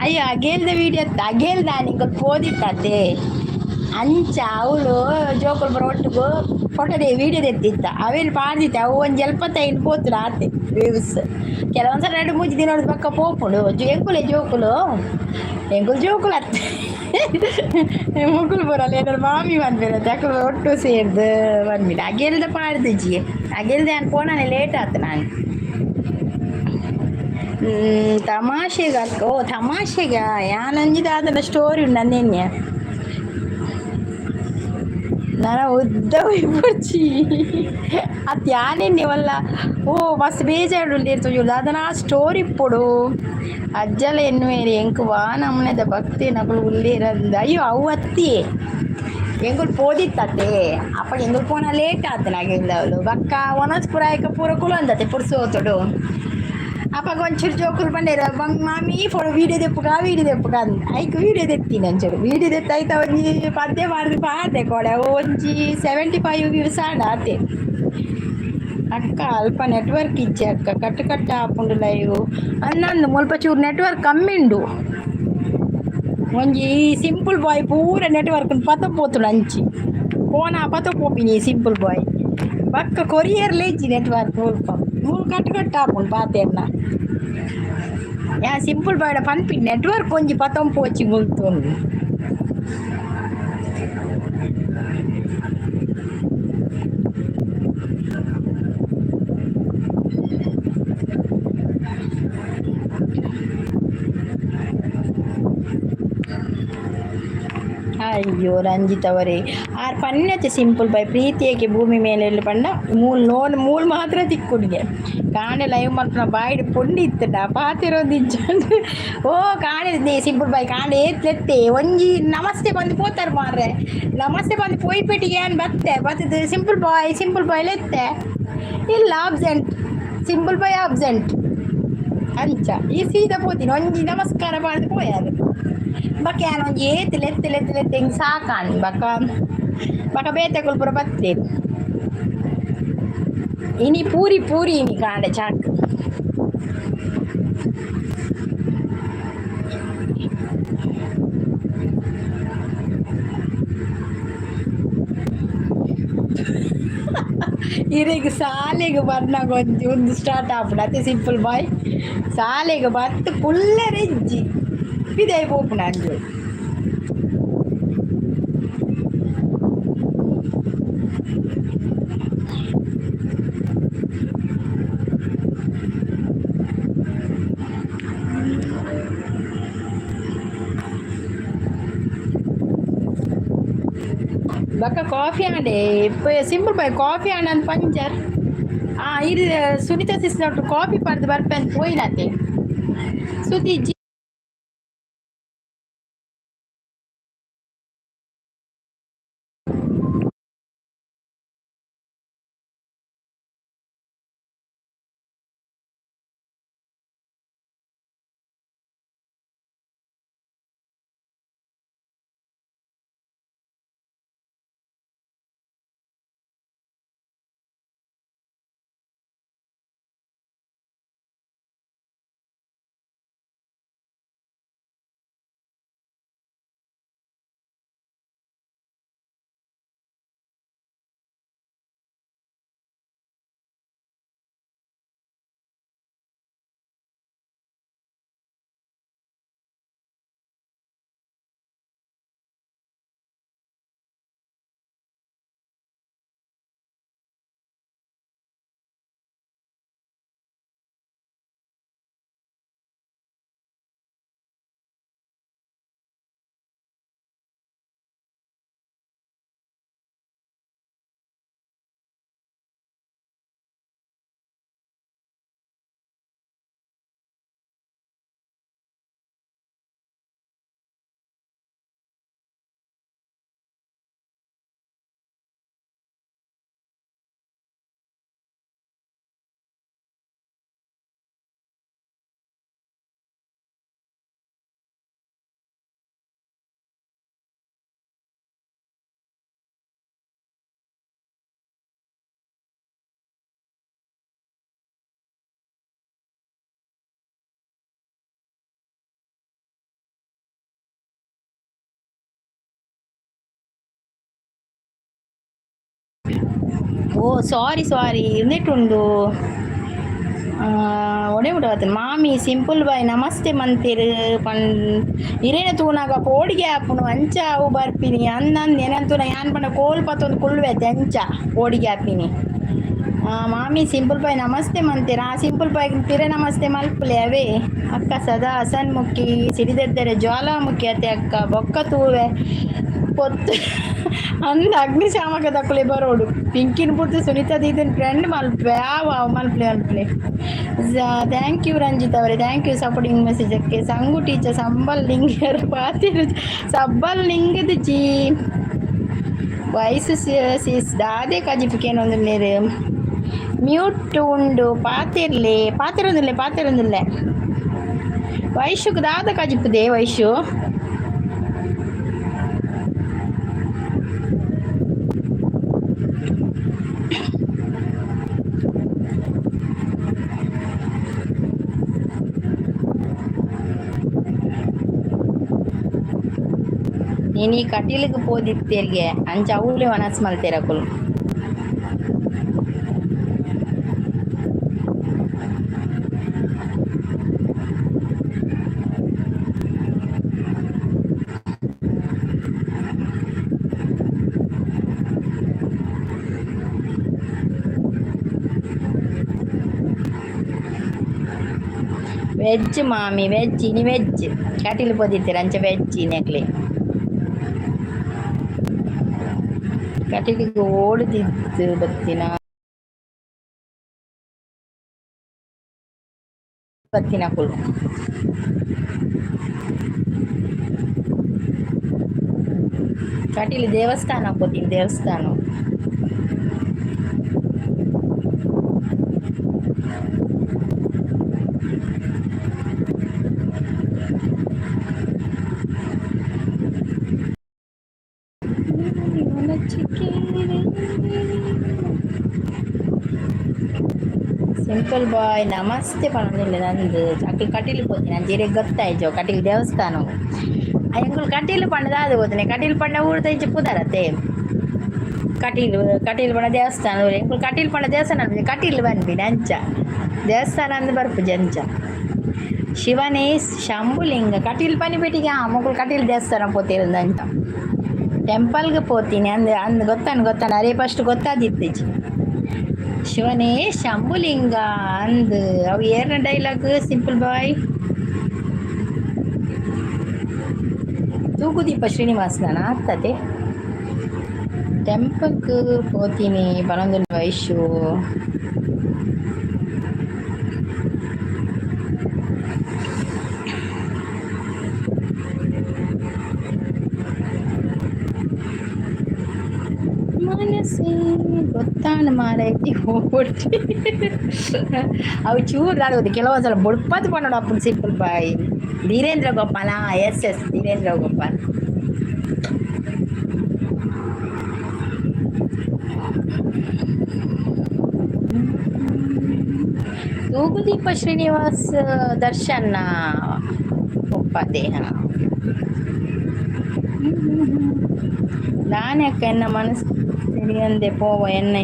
ಅಯ್ಯೋ, ಅಗೇಲ್ದ ವೀಡಿಯೋ ಅಗೇಲ್ದ ನಿಂಗೆ ಪೋದಿತ್ತತೆ. ಅಂಚ ಅವಳು ಜೋಕುಲು ಪೂರ ಒಟ್ಟುಗು ಫೋಟೋ ವೀಡಿಯೋ ತೆತ್ತಿತ್ತ, ಅವೇನು ಪಾಡ್ದಿತ್ತೆ. ಅವು ಒಂಜಿ 75 ಪೋತುಂಡು ಆತೆ ವ್ಯೂಸ್. ಕೆಲವೊಂದ್ಸಲ ಎರಡು ಮೂಜಿ ದಿನ ಬೊಕ್ಕ ಪೋಪುಂಡು. ಎಂಕುಲೆ ಜೋಕುಲು, ಎಂಕುಲು ಜೋಕುಲು ಅತ್ತೆ, ಮೊಕುಲು ಪೂರಲ್ಲ ಏನಾರು ಮಾಮಿ ಪನ್ಪೆರತ್ತೆ, ಅಕುಲು ಒಟ್ಟು ಸೇರ್ದು ಪನ್ಪಿನ. ಅಗೇಲ್ದ ಪಾಡ್ದಿಜ್ಜಿ. ಅಗೇಲ್ದ ಯಾನ್ ಪೋಣನೆ ಲೇಟ್ ಆತು ನಾನು. ತಮಾಷೆಗೆ ಅಕ್ಕ. ಓ, ತಮಾಷೆಗ ಯಾನೊಂಜಿ ದಾದನ ಸ್ಟೋರಿ ಉಂಡು ಅಂದೆನ್ಯ. ನನ ಉದ್ದ ಪೋಯ್ಪೊಡ್ಚಿ ಅತ್ ಯಾನೆನ್ನೆ ವಲ್ಲ. ಓ, ಮಸ್ತ್ ಬೇಜಾರುಂಡು ತೋಜುಂಡು. ದಾದನ ಸ್ಟೋರಿ ಇಪ್ಪೊಡು. ಅಜ್ಜಲ ಎನ್ನುವೇರು ಎಂಕ್ ವಾ ನಮೂನೆದ ಭಕ್ತಿ ನಕುಲು ಉಲ್ಲೇರಂದ್. ಅಯ್ಯೋ, ಅವು ಅತ್ತಿಯೇ ಎಂಕುಲು ಪೋದಿತ್ತತೆ. ಅಪ್ಪಗ ಎಂಕುಲು ಪೋನ ಲೇಟ್ ಆತನ ಅಗೆಲ್ದವ್ಲು. ಬೊಕ್ಕ ವನಸ್ ಪೂರ ಆಯ್ಕ ಪೂರ ಕುಲೊಂದತೆ ಪುರ್ಸೋತುಡು. ಅಪಗ ಒಂಚೂರು ಜೋಕುಲು ಪಂಡೇರು, ಬಂಗ್ ಮಾಮಿ ಫೋಟೋ ವೀಡಿಯೋ ದೆಪ್ಪುಗ, ವೀಡಿಯೋ ದೆಪ್ಪುಗ ಅಂದ್. ಐಕ್ ವೀಡಿಯೋ ದೆತ್ತಿನಿ. ಒಂಚೂರು ವೀಡಿಯೋ ದೆತ್ತ್ ಐತ ಒಂಜಿ ಪದ್ಯ ಪಾಡ್ದು ಪಾಡ್ದೆ ಕೋಡೆ. ಅವು ಒಂಜಿ 75 ವ್ಯೂಸ್ ಆಂಡ್ ಆತೆ. ಅಕ್ಕ, ಅಲ್ಪ ನೆಟ್ವರ್ಕ್ ಇಜ್ಜಿ ಅಕ್ಕ, ಕಟ್ ಕಟ್ ಆಪುಂಡು ಲೈವ್ ಅಂದಂದು. ಮುಲ್ಪ ಚೂರು ನೆಟ್ವರ್ಕ್ ಕಮ್ಮಿ ಉಂಡು. ಒಂಜಿ ಸಿಂಪಲ್ ಬಾಯ್ ಪೂರ ನೆಟ್ವರ್ಕ್ ಪತ ಪೋತುಂಡು. ಅಂಚಿ ಫೋನ ಪತ ಪೋಪಿನಿ ಸಿಂಪಲ್ ಬಾಯ್. ಬೊಕ್ಕ ಕೊರಿಯರ್ಲ ಇಜ್ಜಿ ನೆಟ್ವರ್ಕ್ ಮುಲ್ಪ. ಮೂಲು ಕಟ್ ಕಟ್ ಆಪುಂಡು ಪಾತೆರ್ನ. ಯಾ ಸಿಂಪಲ್ ಬಾಯ್ಡ ಪನ್ಪಿ, ನೆಟ್ವರ್ಕ್ ಒಂಜಿ ಪತೊಂದು ಪೋಚಿ ಮುಲ್ತುಂಡು. ಅಯ್ಯೋ ರಂಜಿತ್ ಅವರೇ, ಆರ್ ಪನ್ನೆತೆ ಸಿಂಪಲ್ ಬಾಯ್, ಪ್ರೀತಿ ಏಕೆ ಭೂಮಿ ಮೇಲೆ ಪಂಡ ಮೂಲ್ ನೋನ್ ಮೂಲ್ ಮಾತ್ರ ತಿಕ್ಕುನಿಗೆ. ಕಾಂಡೆ ಲೈವ್ ಮಲ್ಪುನ ಬಾಯಿಡ್ ಪುಂಡಿ ಇತ್ತುಂಡ ಪಾತೆರೊಂದು ಇಜ್ಜಂಡ್. ಓ ಕಾಂಡೆ ಸಿಂಪಲ್ ಬಾಯ್, ಕಾಂಡೆ ಏತ್ ಲೆತ್ತೆ. ಒಂಜಿ ನಮಸ್ತೆ ಬಂದು ಪೋತಾರ್ ಮಾರ್ರೆ. ನಮಸ್ತೆ ಬಂದು ಪೋಯಿಪೆಟ್ಟಿಗೆ ಏನ್ ಬತ್ತೆ ಬತ್ತದು ಸಿಂಪಲ್ ಬಾಯ್, ಸಿಂಪಲ್ ಬಾಯ್ ಲೆತ್ತೆ. ಇಲ್ಲ, ಆಬ್ಸೆಂಟ್, ಸಿಂಪಲ್ ಬಾಯ್ ಆಬ್ಸೆಂಟ್. ಅಂಚ ಈ ಸೀದಾ ಪೋತೀನಿ. ಒಂಜಿ ನಮಸ್ಕಾರ ಪಾಡ್ದು ಪೋಯಾರು. ಬೊಕ ಯಾನ್ ಒಂಜಿ ಏತ್ ಲೆತ್ತ್ ಲೆತ್ತ್ ಲೆತ್ತ್ ಎಂಕ್ ಸಾಕಾಂಡ್. ಬೊಕ ಬೊಕ ಬೇತೆಕುಲು ಪೂರ ಬತ್ತೆರ್. ಇನಿ ಪೂರಿ ಪೂರಿ ಇನಿ ಕಾಂಡೆ ಚಾಕ್. ಇರೆಗ್ ಸಾಲೆಗ್ ಬರ್ನಾಗ ಒಂಜಿ ಒಂದು ಸ್ಟಾರ್ಟ್ ಆಪುಂಡು ಅತೆ ಸಿಂಪಲ್ ಬಾಯ್. ಸಾಲೆಗ್ ಬತ್ತ್ ಕುಲ್ಲೆರೆ ಇಜ್ಜಿ ಪಿದಯಿ ಪೋಪುಂಡು ಅಂಜೊವು. ಬೊಕ ಕಾಫಿ ಆಂಡೆ ಸಿಂಪಲ್ ಬಾಯ್ ಕಾಫಿ ಆಂಡ ಅಂದ್ ಪಂಜರ್ ಆ ಇರ್ ಸುನೀತಾ ಸಿಸ್ಟರ್ ಕಾಫಿ ಪರ್ದು ಬರ್ಪೆ ಅಂದ್ ಪೋಯಿನತೆ ಸುದ್ದಿ ಇಜ್ಜಿ. ಓ ಸಾರಿ ಸಾರಿ ಉಂದೆಟುಂಡು ಒಡೆ ಮುಟ ಮಾಮಿ ಸಿಂಪಲ್ ಬಾಯ್ ನಮಸ್ತೆ ಮಂತೆರ್ ಪನ್ ಇರೇನ ತೂನಾಗ ಪೋಡಿಗೆ ಆಪುಂಡು ಅಂಚ ಅವು ಬರ್ಪಿನಿ ಅಂದಂದ್ ಎನನ್ ತೂನ ಯಾನ್ ಪಂಡ ಕೋಲ್ ಪತ್ತೊಂದು ಕುಲ್ಲುವೆತೆ ಅಂಚ ಪೋಡಿಗೆ ಆಪಿನಿ. ಮಾಮಿ ಸಿಂಪಲ್ ಬಾಯ್ ನಮಸ್ತೆ ಮಂತೆರ್. ಆ ಸಿಂಪಲ್ ಬಾಯ್ ಪಿರ ನಮಸ್ತೆ ಮಲ್ಪುಲೆ ಅವೇ. ಅಕ್ಕ ಸದಾ ಹಸನ್ಮುಖಿ ಸಿಡಿದೆದ್ದರೆ ಜ್ವಾಲಾಮುಖಿ ಅತೆ ಅಕ್ಕ ಬೊಕ್ಕ ತೂವೆ ಪೊತ್ತು ಅಂದ್ ಅಗ್ನಿಶಾಮಕ ದಕುಲೆ ಬರೋಡು ಪಿಂಕಿನ ಪುರ್ತಿ ಸುನೀತಾ ದೀದನ್ ಫ್ರೆಂಡ್ ಮಲ್ಪೆ ಆವ್ ಆವ್ ಮಲ್ಪಲೆ ಮಲ್ಪಲೆ. Thank you Ranjit ಅವರೇ, thank you supporting message ಅಕ್ಕೆ. ಸಂಗು ಟೀಚರ್ ಸಂಬಲ್ ಲಿಂಗರ್ ಪಾತಿರು ಸಬ್ಬಲ್ ಲಿಂಗದ ಜಿ ವಯಸ್ಸು ಸಿಸ್ ದಾದೆ ಕಜಿಪಿಕೇನೊಂದುಲ್ಲೆರ್ ಮ್ಯೂಟ್ ಉಂಡು ಪಾತಿರ್ಲೆ ಪಾತಿರೊಂದುಲ್ಲೆ ಪಾತಿರೊಂದುಲ್ಲೆ ವೈಶುಕ್ ದಾದ ಕಜಿಪುದೆ ವೈಶು. ಇನಿ ಕಟೀಲ್ಗ್ ಪೋದಿತ್ತೆರ್ಗೆ ಅಂಚ ಅವ್ಲೆ ವನಸ್ ಮಲ್ತೆರ್ ಅಕುಲು. ವೆಜ್ ಮಾಮಿ ವೆಜ್ ಇನಿ ವೆಜ್ ಕಟೀಲ್ ಪೋದಿತ್ತೆರ್ ಅಂಚ ವೆಜ್ ಇನಿ ಕಟೀಲಿಗ್ ಓಡುದಿತ್ತು ಬತ್ತಿನ ಬತ್ತಿನಕುಲು. ಕಟೀಲು ದೇವಸ್ಥಾನ ಪೋತಿನಿ ದೇವಸ್ಥಾನ. ಸಿಂಪಲ್ ಬಾಯ್ ನಮಸ್ತೆ ಪನೊಂದಿಲ್ಲ ನಂದು ಅಕ್ಲು ಕಟೀಲು ಪೋತೀನಿ ಅಂಚ ಇರೆಗ್ ಗೊತ್ತಾಯ್ಜೋ ಕಟೀಲು ದೇವಸ್ಥಾನ. ಎಂಕುಲು ಕಟೀಲು ಪಂಡ ದಾದ ಗೊತ್ತನೆ? ಕಟೀಲು ಪಂಡ ಊರ್ದ ಇಂಚ ಪುದರತೆ. ಕಟೀಲು ಕಟೀಲು ಪಂಡ ದೇವಸ್ಥಾನ. ಎಂಕುಲು ಕಟೀಲು ಪಂಡ ದೇವಸ್ಥಾನ ಕಟೀಲು ಪನ್ಪಿನಿ ಅಂಚ. ದೇವಸ್ಥಾನ ಅಂದ್ ಬರ್ಪುಜಿ ಅಂಚ. ಶಿವನೇ ಶಂಭುಲಿಂಗ ಕಟೀಲು ಪನಿಪೆಟ್ಟಿಗೆ ಮೊಕುಲು ಕಟೀಲು ದೇವಸ್ಥಾನ ಪೋತಿರಂದ ಅಂಚ. ಟೆಂಪಲ್ಗೆ ಪೋತೀನಿ ಅಂದ್ ಅಂದ್ ಗೊತ್ತಾನ ಗೊತ್ತಾನ ಅರೇ ಫಸ್ಟ್ ಗೊತ್ತಾದಿತ್ತಿಜಿ. ಶಿವನೇ ಶಂಭುಲಿಂಗ ಅಂದ್ ಅವು ಏರ್ನ ಡೈಲಾಗ್ ಸಿಂಪಲ್ ಬಾಯ್? ತೂಗುದೀಪ ಶ್ರೀನಿವಾಸನ ಆಗ್ತದೆ. ಟೆಂಪಲ್ಗ್ ಪೋತೀನಿ ಪನೊಂದುಲ್ಲ ವೈಶು. ಮನಸ್ಸೇ ಗೊತ್ತಾನ ಮಾರೈತಿ ಹೋಗ್ಬಿಡ್ತಿ. ಅವು ಚೂರು ದಾದ ಕೆಲವೊಂದ್ಸಲ ಬುಡ್ಪತ್ ಪನ್ನೊಡು ಅಪ್ಪುಂಡು simple boy. Dhirendra Gopal, yes yes, Dhirendra Gopal. Thoogudeepa Srinivas Darshan ಒಪ್ಪದೆ. ದಾನೆಕ್ಕ ಎನ್ನ ಮನಸ್ಸು ತೆರಿಯಂದೆ ಪೋವ ಎನ್ನ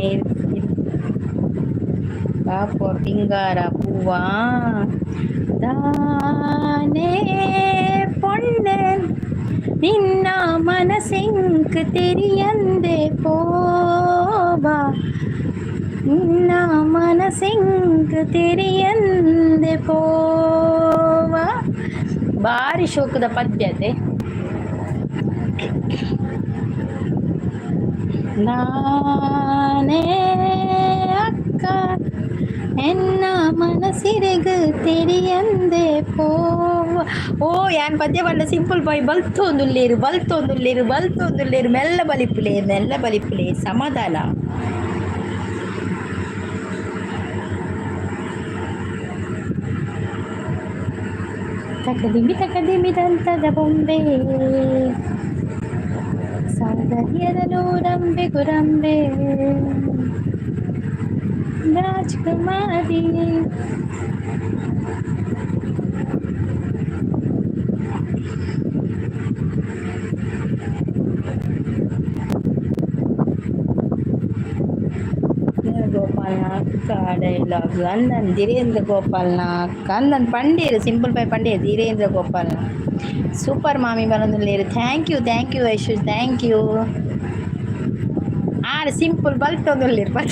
ಬಾಪು ಪಿಂಗಾರ ಪೂವ ದಾನೆ ಪೊಣ್ಣೆ ನಿನ್ನ ಮನಸ್ಸೆಂಕ್ ತೆರಿಯಂದೆ ಪೋವ ನಿನ್ನ ಮನಸ್ಸೆಂಕ್ ತೆರಿಯಂದೆ ಪೋವ. ಬಾರಿ ಶೋಕದ ಪದ್ಯತೆ. ನಾನೇ ಅಕ್ಕ ಎನ್ನ ಮನಸ್ಸಿರೆಗ್ ತೆರಿಯಂದೆ ಪೋವ. ಓ ಯಾನ್ ಪದ್ಯ ಪಂಡ ಸಿಂಪಲ್ ಬಾಯ್ ಬಲ್ತೊಂದುಲ್ಲೇರು ಬಲ್ತೊಂದುಲ್ಲೇರು ಬಲ್ತೊಂದುಲ್ಲೇರು. ಮೆಲ್ಲ ಬಲಿಪುಲೆ ಮೆಲ್ಲ ಬಲಿಪುಲೆ ಸಮಾಧಾನ. ತಕದಿಮಿ ತಕದಿಮಿ ದಂತದ ಬೊಂಬೆ ಸೌಂದರ್ಯದ ನೂರಂಬೆ ಗುರಂಬೆ ರಾಜ್ಕುಮಾರಿ. ಗೋಪಾಲ್ನ ಅಕ್ಕ ಡೈಲಾಗ್ ಅಂದನ್ ಧೀರೇಂದ್ರ ಗೋಪಾಲ್ನ ಅಕ್ಕ ಅಂದನ್ ಪಂಡೇರು ಸಿಂಪಲ್ ಬಾಯ್ ಪಂಡೇರು ಧೀರೇಂದ್ರ ಗೋಪಾಲ್ನ. ಸೂಪರ್ ಮಾಮಿ ಬರೋದಿಲ್ಲ. Thank you, thank you Vaishu, thank you. Are simple ಬಲ್ತೊಂದುಲ್ಲೇರು ಪದ.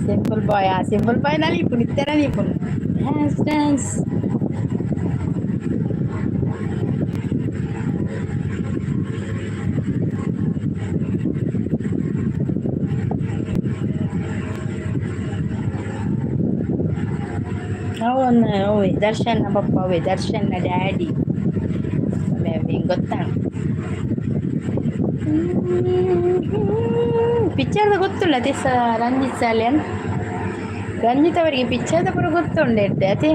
ಸಿಂಪಲ್ ಬಾಯ್, ಆ ಸಿಂಪಲ್ ಬಾಯ್ ನಲಿಪುನು ಇತ್ತೆ ನಲಿಪುನು. Dance dance. ಅವನ್ನ ಅವೇ ದರ್ಶನ ಪಪ್ಪ ಅವೇ ದರ್ಶನ್ನ ಡ್ಯಾಡಿ ಗೊತ್ತಾ? ಪಿಕ್ಚರ್ದ ಗೊತ್ತುಂಡ ಅದೇ ಸ ರಂಜಿತ್ ಸಾಲ್ಯನ್. ರಂಜಿತ್ ಅವರಿಗೆ ಪಿಕ್ಚರ್ದ ಪೂರ ಗೊತ್ತುಂಡು ಎಡ್ಡೆ ಅದೇ.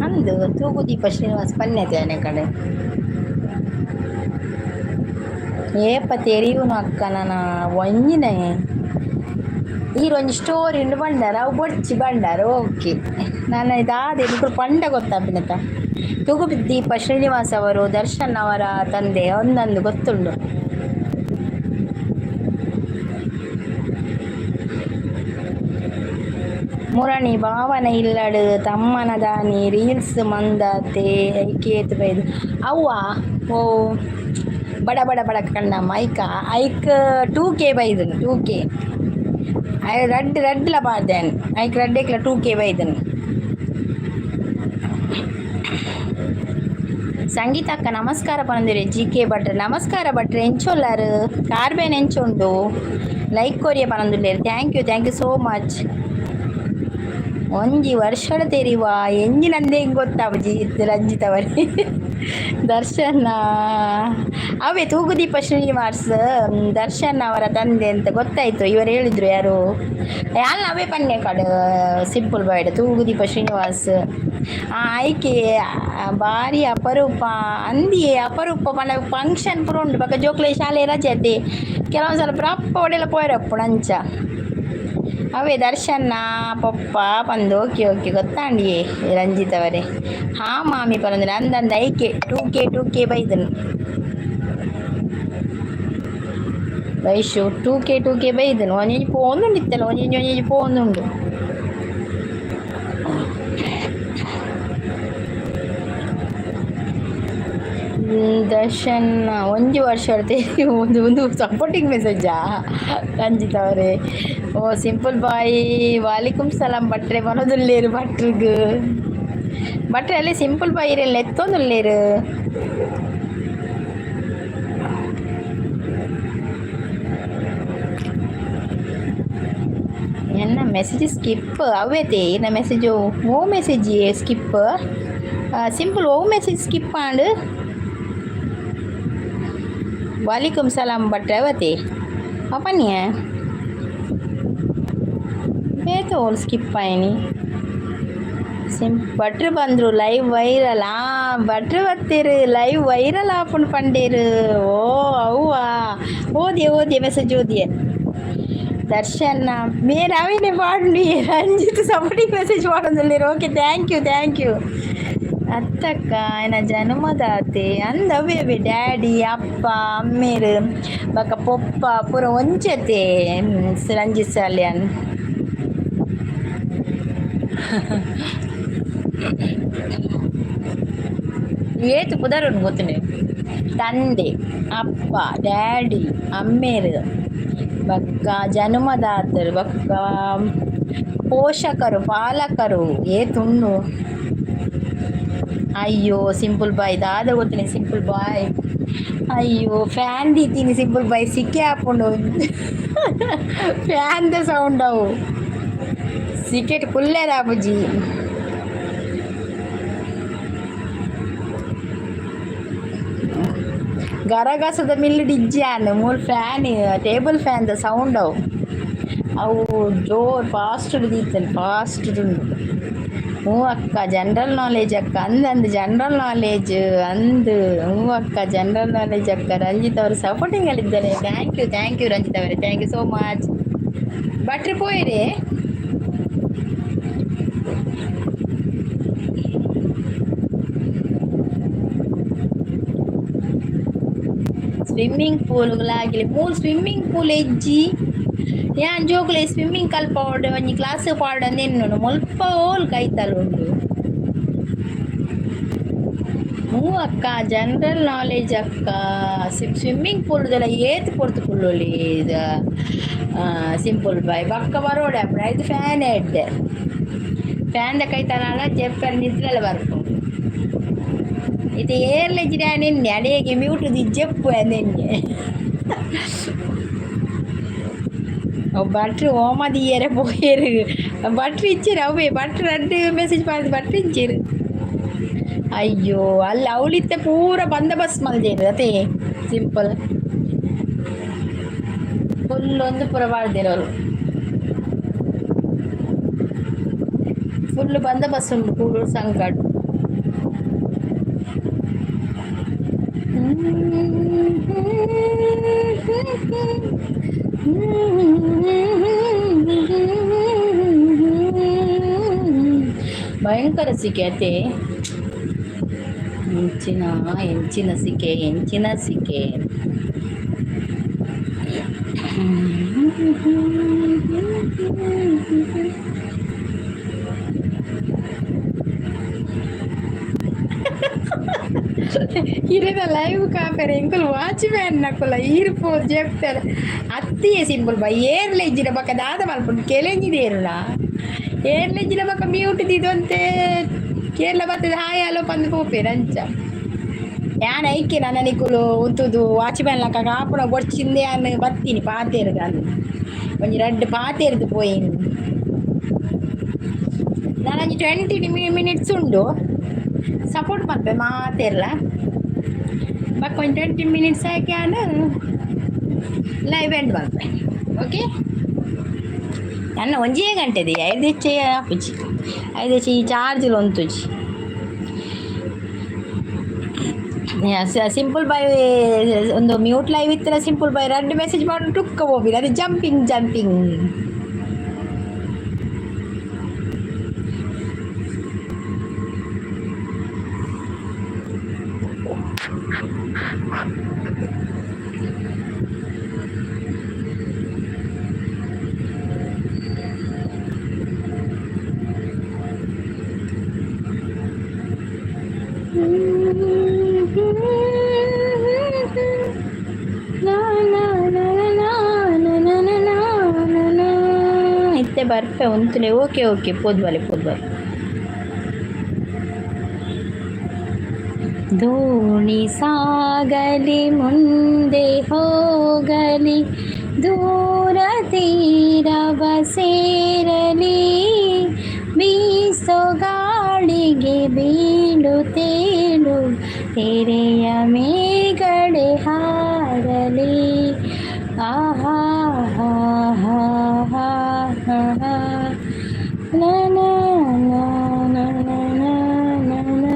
ಅಂದು ತೂಗುದೀಪ ಶ್ರೀನಿವಾಸ್ ಪನ್ಯತೆ ಆನೆ ಕಡೆ ಏಪ ತೆರಿಯುನು ಅಕ್ಕ ನನ ಒಂಜಿನೆ ಈರ್ ಒಂಜಿ ಸ್ಟೋರಿ ಉಂಡು ಬಂಡಾರ ಅವು ಬೊಡ್ಚಿ ಬಂಡಾರ. ಓಕೆ, ನಾನು ಇದಾದ ನಿಕುಲು ಪಂಡ ಗೊತ್ತಾಪಿನತ. ತೂಗುದೀಪ ಶ್ರೀನಿವಾಸ್ ಅವರು ದರ್ಶನ್ ಅವರ ತಂದೆ ಒಂದೊಂದು ಗೊತ್ತುಂಡು. ಮುರಣಿ ಭಾವನ ಇಲ್ಲಡು ತಮ್ಮನ ದಾನಿ ರೀಲ್ಸ್ ಮಂದಾತೆ ಐಕೇತ್ ಬೈದು ಅವ್ವ. ಓ ಬಡ ಬಡ ಬಡ ಕಣ್ಣಮ್ಮ ಐಕ ಐಕ್ 2K ಬೈದನು. 2K I ರಡ್ಡ್ ರಡ್ಡ್ಲ ಪಾಡ್ದೇನ್ ಐಕ್ ರಡ್ಡೆಕ್ಲ 2K ಬೈದನು. ಸಂಗೀತಕ್ಕ ನಮಸ್ಕಾರ ಪನೊಂದುಲ್ಲೆರ್ ಜಿ ಕೆ ಭಟ್ರ್. ನಮಸ್ಕಾರ ಭಟ್ರೆ, ಎಂಚೊಲ್ಲಾರು? ಕಾರ್ಬೇನ್ ಎಂಚುಂಡು? ಲೈಕ್ ಕೊರಿಯ ಪನೊಂದುಲ್ಲೆರ್. Thank you, thank you so much. ಒಂಜಿ ವರ್ಷದ ತೆರಿವ ಎಂಜಿನಂದೇ ಗೊತ್ತಾಪುಜಿ ರಂಜಿತ್ ಅವರೇ. ದರ್ಶನ್ ಅವೇ ತೂಗುದೀಪ ಶ್ರೀನಿವಾಸ್ ದರ್ಶನ್ ಅವರ ತಂದೆ ಅಂತ ಗೊತ್ತಾಯ್ತು. ಇವರು ಹೇಳಿದ್ರು ಯಾರು ಯಾಲ್ ಅವೇ ಪನ್ನೆ ಕಡೆ ಸಿಂಪಲ್ ಬಾಯ್ಡ್ ತೂಗುದೀಪ ಶ್ರೀನಿವಾಸ್. ಆಯ್ಕೆ ಬಾರಿ ಅಪರೂಪ ಅಂದಿಯೇ. ಅಪರೂಪ ಪಂಡ ಫಂಕ್ಷನ್ ಪೂರ ಉಂಡು ಬೊಕ ಜೋಕ್ಲೆ ಶಾಲೆ ರಜೆ ಅತ್ತೆ. ಕೆಲವೊಂದು ಸಲ ಪ್ರಾಪ ಒಡೆಲ ಪೋಯರಪ್ಪುಂಡು ಅಂಚ. ಅವೇ ದರ್ಶನ ಪೊಪ್ಪ ಪಂದು. ಓಕೆ ಓಕೆ, ಗೊತ್ತಾಂಡಿಯೇ ರಂಜಿತ್ ಅವರೇ. ಹಾ ಮಾಮಿ ಪನೊಂದುಲ್ಲೆರ್. ಅಂದಂದ ಐಕೆ 2K 2K ಬೈದನು Vaishu. 2K 2K ಬೈದನು. ಒಂಜೊಂಜಿ ಪೋಂದುಂಡು ಇತ್ತಲ್ಲ, ಒಂಜೊಂಜಿ ಒಂಜೊಂಜಿ ಪೋಂದುಂಡು. ದರ್ಶನ್ ಒಂಜಿ ವರ್ಷ ಒಂದು ಒಂದು ಸಪೋರ್ಟಿಂಗ್ ಮೆಸೇಜಾ ರಂಜಿತ್ ಅವರೇ? ಓ ಸಿಂಪಲ್ ಬಾಯ್, ವಾಲಿಕುಮ್ ಸಲಾಂ ಭಟ್ರೆ ಪನೊಂದುಲ್ಲೆರ್ ಭಟ್ರುಗ್. ಭಟ್ರೆ ಅಲ್ಲಿ ಸಿಂಪಲ್ ಬಾಯ್ ಇರೆಲ್ಲ ಎತ್ತೊಂದುಲ್ಲೆರ್. ಎನ್ನ ಮೆಸೇಜ್ ಸ್ಕಿಪ್ ಅವ್ವೇತೆ ಇನ್ನ ಮೆಸೇಜು? ಓ ಮೆಸೇಜ್ ಸ್ಕಿಪ್ ಸಿಂಪಲ್, ಓ ಮೆಸೇಜ್ ಸ್ಕಿಪ್ ಆಂಡ್? ವಾಲಿಕುಮ್ ಸಲಾಂ ಭಟ್ರೆ ಅವತೆ ಪಪನಿಯ ಬೇತೆ ಓಲ್ ಸ್ಕಿಪ್ ಆಯ್ನಿ. ಸಿಂ ಭಟ್ರು ಬಂದರು, ಲೈವ್ ವೈರಲ್. ಆ ಭಟ್ರು ಬತ್ತೀರು, ಲೈವ್ ವೈರಲ್ ಆಪುಂಡು ಪಂಡೇರು. ಓ ಅವ್ವಾ, ಓದಿಯೆ ಓದಿಯೆ, ಮೆಸೇಜ್ ಓದಿಯೆ. ದರ್ಶನ್ ಮೇರ್ ಅವೇನೆ ಪಾಡುಂಡು. ರಂಜಿತ್ ಸಪೋರ್ಟಿಂಗ್ ಮೆಸೇಜ್ ಪಾಡೊಂದುಲ್ಲೆರ್. Okay, thank you, thank you. ಅತ್ತಕ್ಕ ಎನ್ನ ಜನ್ಮದಾತೆ ಅಂದ್. ಅವೇ ಅವೇ ಡ್ಯಾಡಿ, ಅಪ್ಪ, ಅಮ್ಮೇರು ಬೊಕ ಪೊಪ್ಪ ಪೂರ ಒಂಚತೆ ರಂಜಿತ್ ಸಾಲ್ಯಾನ್. ಏತ್ ಪುದರುಂಡು ಗೊತ್ತುಂಡೆ? ತಂದೆ, ಅಪ್ಪ, ಡ್ಯಾಡಿ, ಅಮ್ಮೇರು ಬೊಕ್ಕ ಜನ್ಮದಾತರು ಬೊಕ್ಕ ಪೋಷಕರು, ಪಾಲಕರು ಏತುಂಡು. ಅಯ್ಯೋ ಸಿಂಪಲ್ ಬಾಯ್, ದಾದ ಗೊತ್ತುಂಡೆ ಸಿಂಪಲ್ ಬಾಯ್? ಅಯ್ಯೋ, ಫ್ಯಾನ್ ದೀತೀನಿ ಸಿಂಪಲ್ ಬಾಯ್, ಸಿಕ್ಕೆ ಆಪುಂಡು ಫ್ಯಾನ್ the sound. ಅವು ಸಿಕೆಟ್ ಕುಲ್ಲೆರ್ ಆಪುಜಿ. ಗರಗಸದ ಮಿಲ್ಡ್ ಇಜ್ಜಾನ್ ಮೂಲು. Fan, table fan the sound ಅವು. ಅವು ಜೋರ್ ಫಾಸ್ಟ್ ದೀತಲ್, ಫಾಸ್ಟ್ ಉಂಡು. ಹ್ಞೂ ಅಕ್ಕ, ಜನರಲ್ ನಾಲೆಜ್ ಅಕ್ಕ. ಅಂದ್ ಅಂದ್, ಜನರಲ್ ನಾಲೆಜ್ ಅಂದ್. ಹ್ಞೂ ಅಕ್ಕ, ಜನರಲ್ ನಾಲೆಜ್ ಅಕ್ಕ. ರಂಜಿತ್ ಅವರು ಸಪೋರ್ಟಿಂಗ್ ಅಲ್ಲಿ. Thank you, thank you Ranjit ಅವರೇ, thank you so much. ಭಟ್ರು ಪೋಯಿರಿ. ಸ್ವಿಮ್ಮಿಂಗ್ ಪೂಲ್ ಲಾಗಿಲಿ ಮೂಲು ಸ್ವಿಮ್ಮಿಂಗ್ ಪೂಲ್ ಇಜ್ಜಿ. ಯಾನ್ ಜೋಕುಲೆ ಸ್ವಿಮ್ಮಿಂಗ್ ಕಲ್ಪಾವೊಡು, ಒಂಜಿ ಕ್ಲಾಸ್ ಪಾವೊಡು ಎನ್ನುನು. ಮುಲ್ಪ ಓಲ್ ಕೈತಲ್ ಉಂಡು? ಹ್ಞೂ ಅಕ್ಕ, ಜನರಲ್ ನಾಲೆಜ್ ಅಕ್ಕ. ಸ್ವಿಮ್ಮಿಂಗ್ ಪೂಲ್ ಏತ್ ಪೊರ್ತು ಕುಲ್ಲೊಲಿ ಸಿಂಪಲ್ ಬಾಯ್. ಬೊಕ್ಕ ಬರೋಡೆ ಅಪ್ಪುಂಡು. ಐತ ಫ್ಯಾನ್ ಎಡ್ಡೆ, ಫ್ಯಾನ್ ದ ಕೈತಲಾಂಡ ಜೆಪ್ಪರೆ ನಿದ್ರೆಲ ಬರ್ಪುಂಡು. ಇತ್ತೆ ಏರ್ಲ ಇಜ್ಜಿಡ ನಿನ್ನೆ ಅಡೇಗೆ ಮ್ಯೂಟ್ ಜೆಪ್ಪು ನಿನ್ನೆ. ಭಟ್ರು ಓಮ ದೀಯರೆ ಪೋಯೆರ್. ಭಟ್ರು ಇಚ್ಚೆರ್. ಅವೇ ಭಟ್ರು ರಡ್ಡ್ ಮೆಸೇಜ್ ಪಾಡ್ದ್ ಭಟ್ರು ಇಜ್ಜೆರ್. ಅಯ್ಯೋ, ಅಲ್ಲಿ ಅವಳಿತ್ತೆ ಪೂರ ಬಂದೋಬಸ್ತ್ ಮಲ್ದೆರ್ ಅತೆ. ಸಿಂಪಲ್ ಫುಲ್ ಒಂದು ಪೂರ ಪಾಡ್ದೆರ್ ಅವ್ರು. ಫುಲ್ ಬಂದೋಬಸ್ತ್ ಉಂಡು ಕೂಡೂರು ಸಂಕಡ್. ಭಯಂಕರ ಸಿಕೆ ಅತೆ. ಎಂಚಿನ ಎಂಚಿನ ಸಿಕೆ, ಎಂಚಿನ ಸಿಕೆ. ಇರೆನ ಲೈವ್ ಕಾಪೆರೆ ಎಂಕುಲು ವಾಚ್ ಮ್ಯಾನ್ ನಕುಲ. ಈರ್ ಪೋದು ಜೆಪ್ಪೆರೆ ಅತ್ತಿಯೇ ಸಿಂಪಲ್ ಬೈ. ಏರ್ಲ ಇಜ್ಜಿಡ ಬೊಕ ದಾದ ಮಲ್ಪುಂಡು? ಕೆಲೆಂಜಿದ ಏರುನ ಏರ್ಲ ಇಜ್ಜಿಡ ಬೊಕ ಮ್ಯೂಟ್ ದೀದೊಂತೆ ಕೇರಳ ಬತ್ತದ ಹಾಯ್ ಹಲೋ ಪಂದ್ ಪೋಪೆರ್ ಅಂಚ. ಯಾನ್ ಐಕೆ ನನ್ನ ನಿಕುಲು ಉಂತುದು ವಾಚ್ಮ್ಯಾನ್ ಲಕ ಕಾಪುನ ಬೊಡ್ಚಿಂದೆ ಯಾನ್ ಬತ್ತೀನಿ ಪಾತೆರ್ಗ ಒಂಜಿ ರಡ್ಡ್ ಪಾತೆರ್ದು ಪೋಯಿನಿ. ನಾನೊಂಜಿ 20 ಮಿನಿಟ್ಸ್ ಉಂಡು ಸಪೋರ್ಟ್ ಮಲ್ಪೆ ಮಾತೆರ್ಲ. ಬೊಕ್ಕ ಒಂಜಿ 20 ಮಿನಿಟ್ಸ್ ಆಯ್ಕೆ ಯಾನ್ ಲೈವ್ ಎಂಡ್ ಮಲ್ಪೆ. ಓಕೆ, ನನ್ನ ಒಂಜೇ ಗಂಟೆದೆ ಐದು ಹೆಚ್ಚೆ ಆಪುಜಿ, ಐದು ಹೆಚ್ಚೆ ಈ ಚಾರ್ಜ್ ಉಂತುಜಿ. ಸಿಂಪಲ್ ಬಾಯ್ ಒಂದು ಮ್ಯೂಟ್ ಲೈವ್ ಇತ್ತಿನ ಸಿಂಪಲ್ ಬಾಯ್ ರಡ್ಡ್ ಮೆಸೇಜ್ ಮಾಡಿ ಟುಕ್ಕ ಹೋಗಿಲ್ಲ ಅದು ಜಂಪಿಂಗ್ ಜಂಪಿಂಗ್. ಇತ್ತೆ ಬರ್ಪೆ ಉಂತುನೆ. Okay okay, ಪೋದ್ಬಲೆ ಪೋದ್ಬಲೆ. ದೋಣಿ ಸಾಗಲಿ ಮುಂದೆ ಹೋಗಲಿ, ದೂರ ತೀರವ ಸೇರಲಿ, ಬೀಸೋ ಗಾಳಿಗೆ ಬೀಳು ತೇಲು, ತೆರೆಯ ಮೇಗಡೆ ಹಾರಲಿ. ಆಹಾ ಹಾ ಹಾ ಹಾ ಹಾ ನಾ ನಾ ನಾ ನಾ ನಾ ನಾ ನಾ.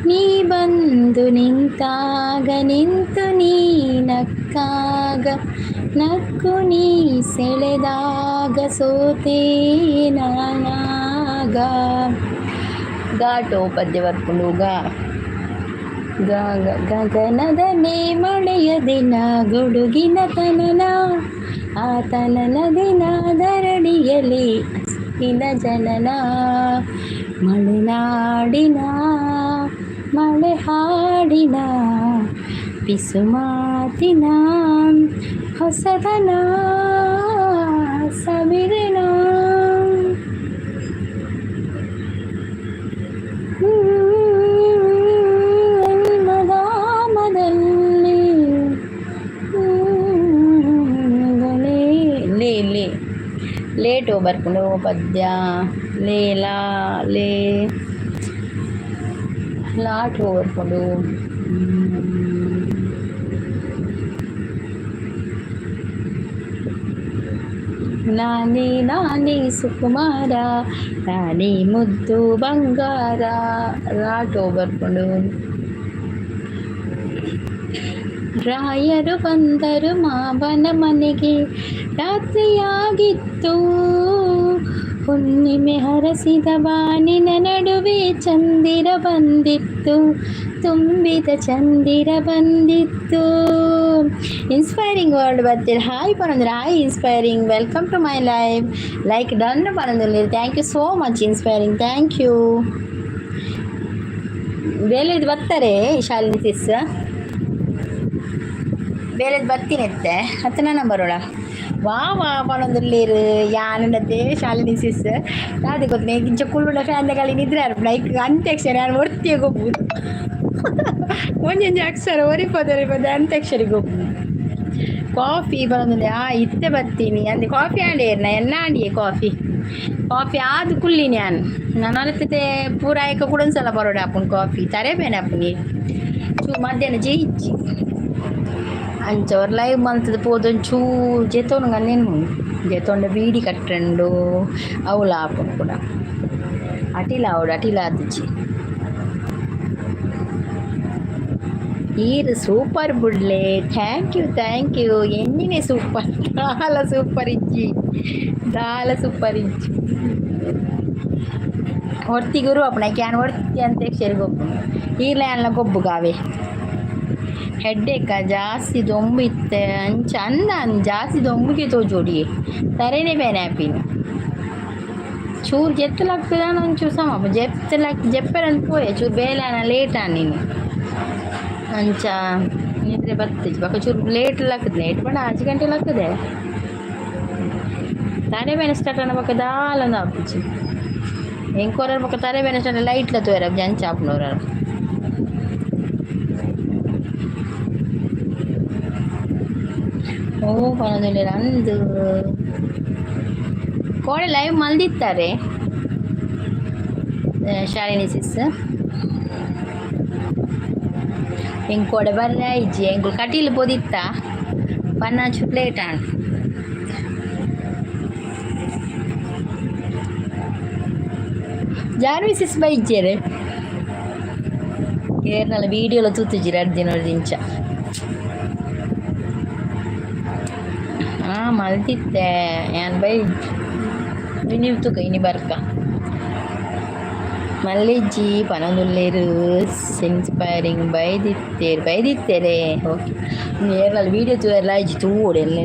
ನೀ ಬಂದು ನಿಂತಾಗ, ನಿಂತು ನೀ ನಕ್ಕಾಗ, ನಕ್ಕು ನೀ ಸೆಳೆದಾಗ, ಸೋತೆ ನಾನಾಗ. ಘಾಟೋ ಪದ್ಯ ಬರ್ಪುಂಡು. ಗಾ ಗ ಗ ಗಗನದಲ್ಲಿ ಮಳೆಯ ದಿನ, ಗುಡುಗಿನ ತನನ, ಆತನನ ದಿನ, ಧರಣಿಯಲಿ ಅಸ್ತಿನ ಜನನ, ಮಲೆನಾಡಿನ ಮಳೆ ಹಾಡಿನ ಪಿಸುಮಾತಿನ ಹೊಸತನ ಸವಿರಿನ. ಧಾಮದಲ್ಲಿ ಲೇ ಲೇ ಲೇ ಲೇಟ್ ಬರ್ಪುಂಡು ಪದ್ಯ. ಲೇ ಲಾ ಲೇ ಲಾಟ್ ಬರ್ಪುಂಡು. ನಾನೇ ನಾನೇ ಸುಕುಮಾರ, ನಾನೇ ಮುದ್ದು ಬಂಗಾರ. ರಾಟೋ ಬರ್ಪುಂಡು. ರಾಯರು ಬಂದರು ಮಾವನ ಮನೆಗೆ, ರಾತ್ರಿಯಾಗಿತ್ತು. ಹುಣ್ಣಿಮೆ ಹರಸಿದ ಬಾನಿನ ನಡುವೆ ಚಂದಿರ ಬಂದಿತ್ತು, ತುಂಬಿದ ಚಂದಿರ ಬಂದಿತ್ತು. ಇನ್ಸ್ಪೈರಿಂಗ್ ವರ್ಲ್ಡ್ ಬರ್ತೀರಿ ಹಾಯ್ ಪನಂದ್ರೆ. Hi inspiring, welcome to my live. Like done ಪನಂದ್ರೆ. Thank you so much inspiring, thank you. ಬೇಲೆದು ಬರ್ತಾರೆ ಶಾಲಿನಿ ಸಿಸ್, ಬೇಲೆದು ಬತ್ತೀನತ್ತೆ ಹತ್ತನ ನಂಬರೋಳ. ವಾ ವಾ ಪನೊಂದುಲ್ಲೇರು ಯಾನಂಡತೆ ಶಾಲಿನಿ ಸಿಸ್ ದಾದೆ ಗೊತ್ತನೆ ಇಂಚ ಕುಳ್ಳುಂಡ ಫ್ಯಾನ್ದ ನಿದ್ರೆ ಅರ್ಪುಂಡು. ಐಕ್ ಅಂತ್ಯಕ್ಷರ ಯಾನ್ ಒರ್ತಿಯೇ ಗೊಬ್ಬು, ಒಂಜೊಂಜಿ ಅಕ್ಷರ ಒರಿಪೋದೆ ಒರಿಪೋದೆ ಅಂತ್ಯಕ್ಷರಿ ಗೊಬ್ಬು. ಕಾಫಿ ಪನೊಂದುಲ್ಲೆ. ಆ ಇತ್ತೆ ಬತ್ತೀನಿ ಅಂದೆ. ಕಾಫಿ ಆಂಡೇರ್ನ ಎನ್ನ ಆಂಡಿಯೇ ಕಾಫಿ ಕಾಫಿ ಆದ್ ಕುಲ್ಲಿನಿ ಯಾನ್ ನನತ್ತೆ ಪೂರ ಆಯ್ಕ ಕೂಡ ಒಂದ್ಸಲ ಬರೋಡ ಆಪುಂಡು. ಕಾಫಿ ತರೆ ಬೇನೆ ಆಪುನಿ ಚೂ ಮಧ್ಯಾಹ್ನ ಜಯಿಚ್ಚಿ ಅಂಚ ಅವ್ರು ಲೈವ್ ಮಲ್ತದ ಪೋದೊಂಚೂರು ಜೆತೊನುಗ ನೆನ್ಮು ಜೆತೊಂಡ ಬೀಡಿ ಕಟ್ಟಂಡು ಅವುಲ ಆಪುಂಡು ಕೂಡ. ಅಟಿಲ ಆವೊಡು, ಅಟಿಲ ಆತಿಜಿ. ಈರ್ ಸೂಪರ್ ಬುಡ್ಲೆ. Thank you thank you. ಎಂಜಿನೆ ಸೂಪರ್ ದಾಲ ಸೂಪರ್ ಇಜ್ಜಿ, ದಾಲ ಸೂಪರ್ ಇಜ್ಜಿ. ಒರ್ತಿ ಗುರು ಅಪ್ಪಣ can ಒರ್ತಿ ಅಂತ ಗೊಬ್ಬು ಈರ್ಲ ಯಾನ್ಲ ಗೊಬ್ಬುಗಾವೆ. ಹೆಡ್ಡೇಕ ಜಾಸ್ತಿ ದೊಂಬು ಇತ್ತೆ ಅಂಚ ಅಂದ ಜಾಸ್ತಿ ದೊಂಬುಗೆ ತೋಜೋಡಿ ತರೆನೇ ಬೇನೆ ಆಪಿನ. ಚೂರು ಜೆತ್ತಲಾಗ್ತದ ಒಂಚೂರು ಸಮ ಜೆತ್ತಲಾಕ್ ಜೆಪ್ಪೆರಂದು ಪೋಯೆ ಚೂರು ಬೇಲೆ ಲೇಟ್ ಆನಿನಿ ಅಂಚ ನಿದ್ರೆ ಬತ್ತಿಜಿ. ಬೊಕ ಚೂರು ಲೇಟ್ ಲಕ್ಕುದು, ಲೇಟ್ ಪಂಡ 5 ಗಂಟೆ ಲಕ್ಕುದೆ. ತರೆ ಬೇನೆ ಸ್ಟಾರ್ಟ್ ಆಂಡ ಬೊಕ್ಕ ದಾಲ ಆಪುಜಿ. ಎಂಕೊರ ಬೊಕ್ಕ ತರೆ ಬೇನೆ ಸ್ಟಾರ್ಟ್ ಲೈಟ್ಲ ತೂಯೆರೆ ಅಂಚ ಆಪುಂಡು. ಓ ಪನೊಂದುಲ್ಲೆರ್ ಅಂದ್ ಕೋಡೆ ಲೈವ್ ಮಲ್ದಿತ್ತಾರೆ ಶಾಲಿನಿ ಸಿಸ್. ಎಂಕ್ ಕೋಡೆ ಬರ್ರೆ ಆಯಿಜಿ. ಎಂಕುಲು ಕಟೀಲು ಪೋದಿತ್ತ ಪನ್ನಾಚು ಪ್ಲೇಟ್ ಆಂಡ್. ಜಾನ್ವಿ ಸಿಸ್ ಬೈಜೆರ್ ಏರ್ನಲ ವೀಡಿಯೋಲ ತೂತುಜಿ ರಡ್ಡ್ ದಿನೊರ್ದಿಂಚ. ಆ ಮಲ್ತಿತ್ತೆ ಯಾನ್ ಬೈ ಇನಿ ತೂಕ ಇನಿ ಬರ್ಕ. ಮಲ್ಲಿಜ್ಜಿ ಪನೊಂದುಲ್ಲೆರ್ ಇನ್ಸ್ಪೈರಿಂಗ್ ಬೈದಿತ್ತೆರ್ ಬೈದಿತ್ತೆರೆ. ಓಕೆ, ಏರ್ನಲ ವೀಡಿಯೋ ತೂಯೆರ್ಲ ಆಯಿಜಿ, ತೂವೊಡು ಎಲ್ಲೆ.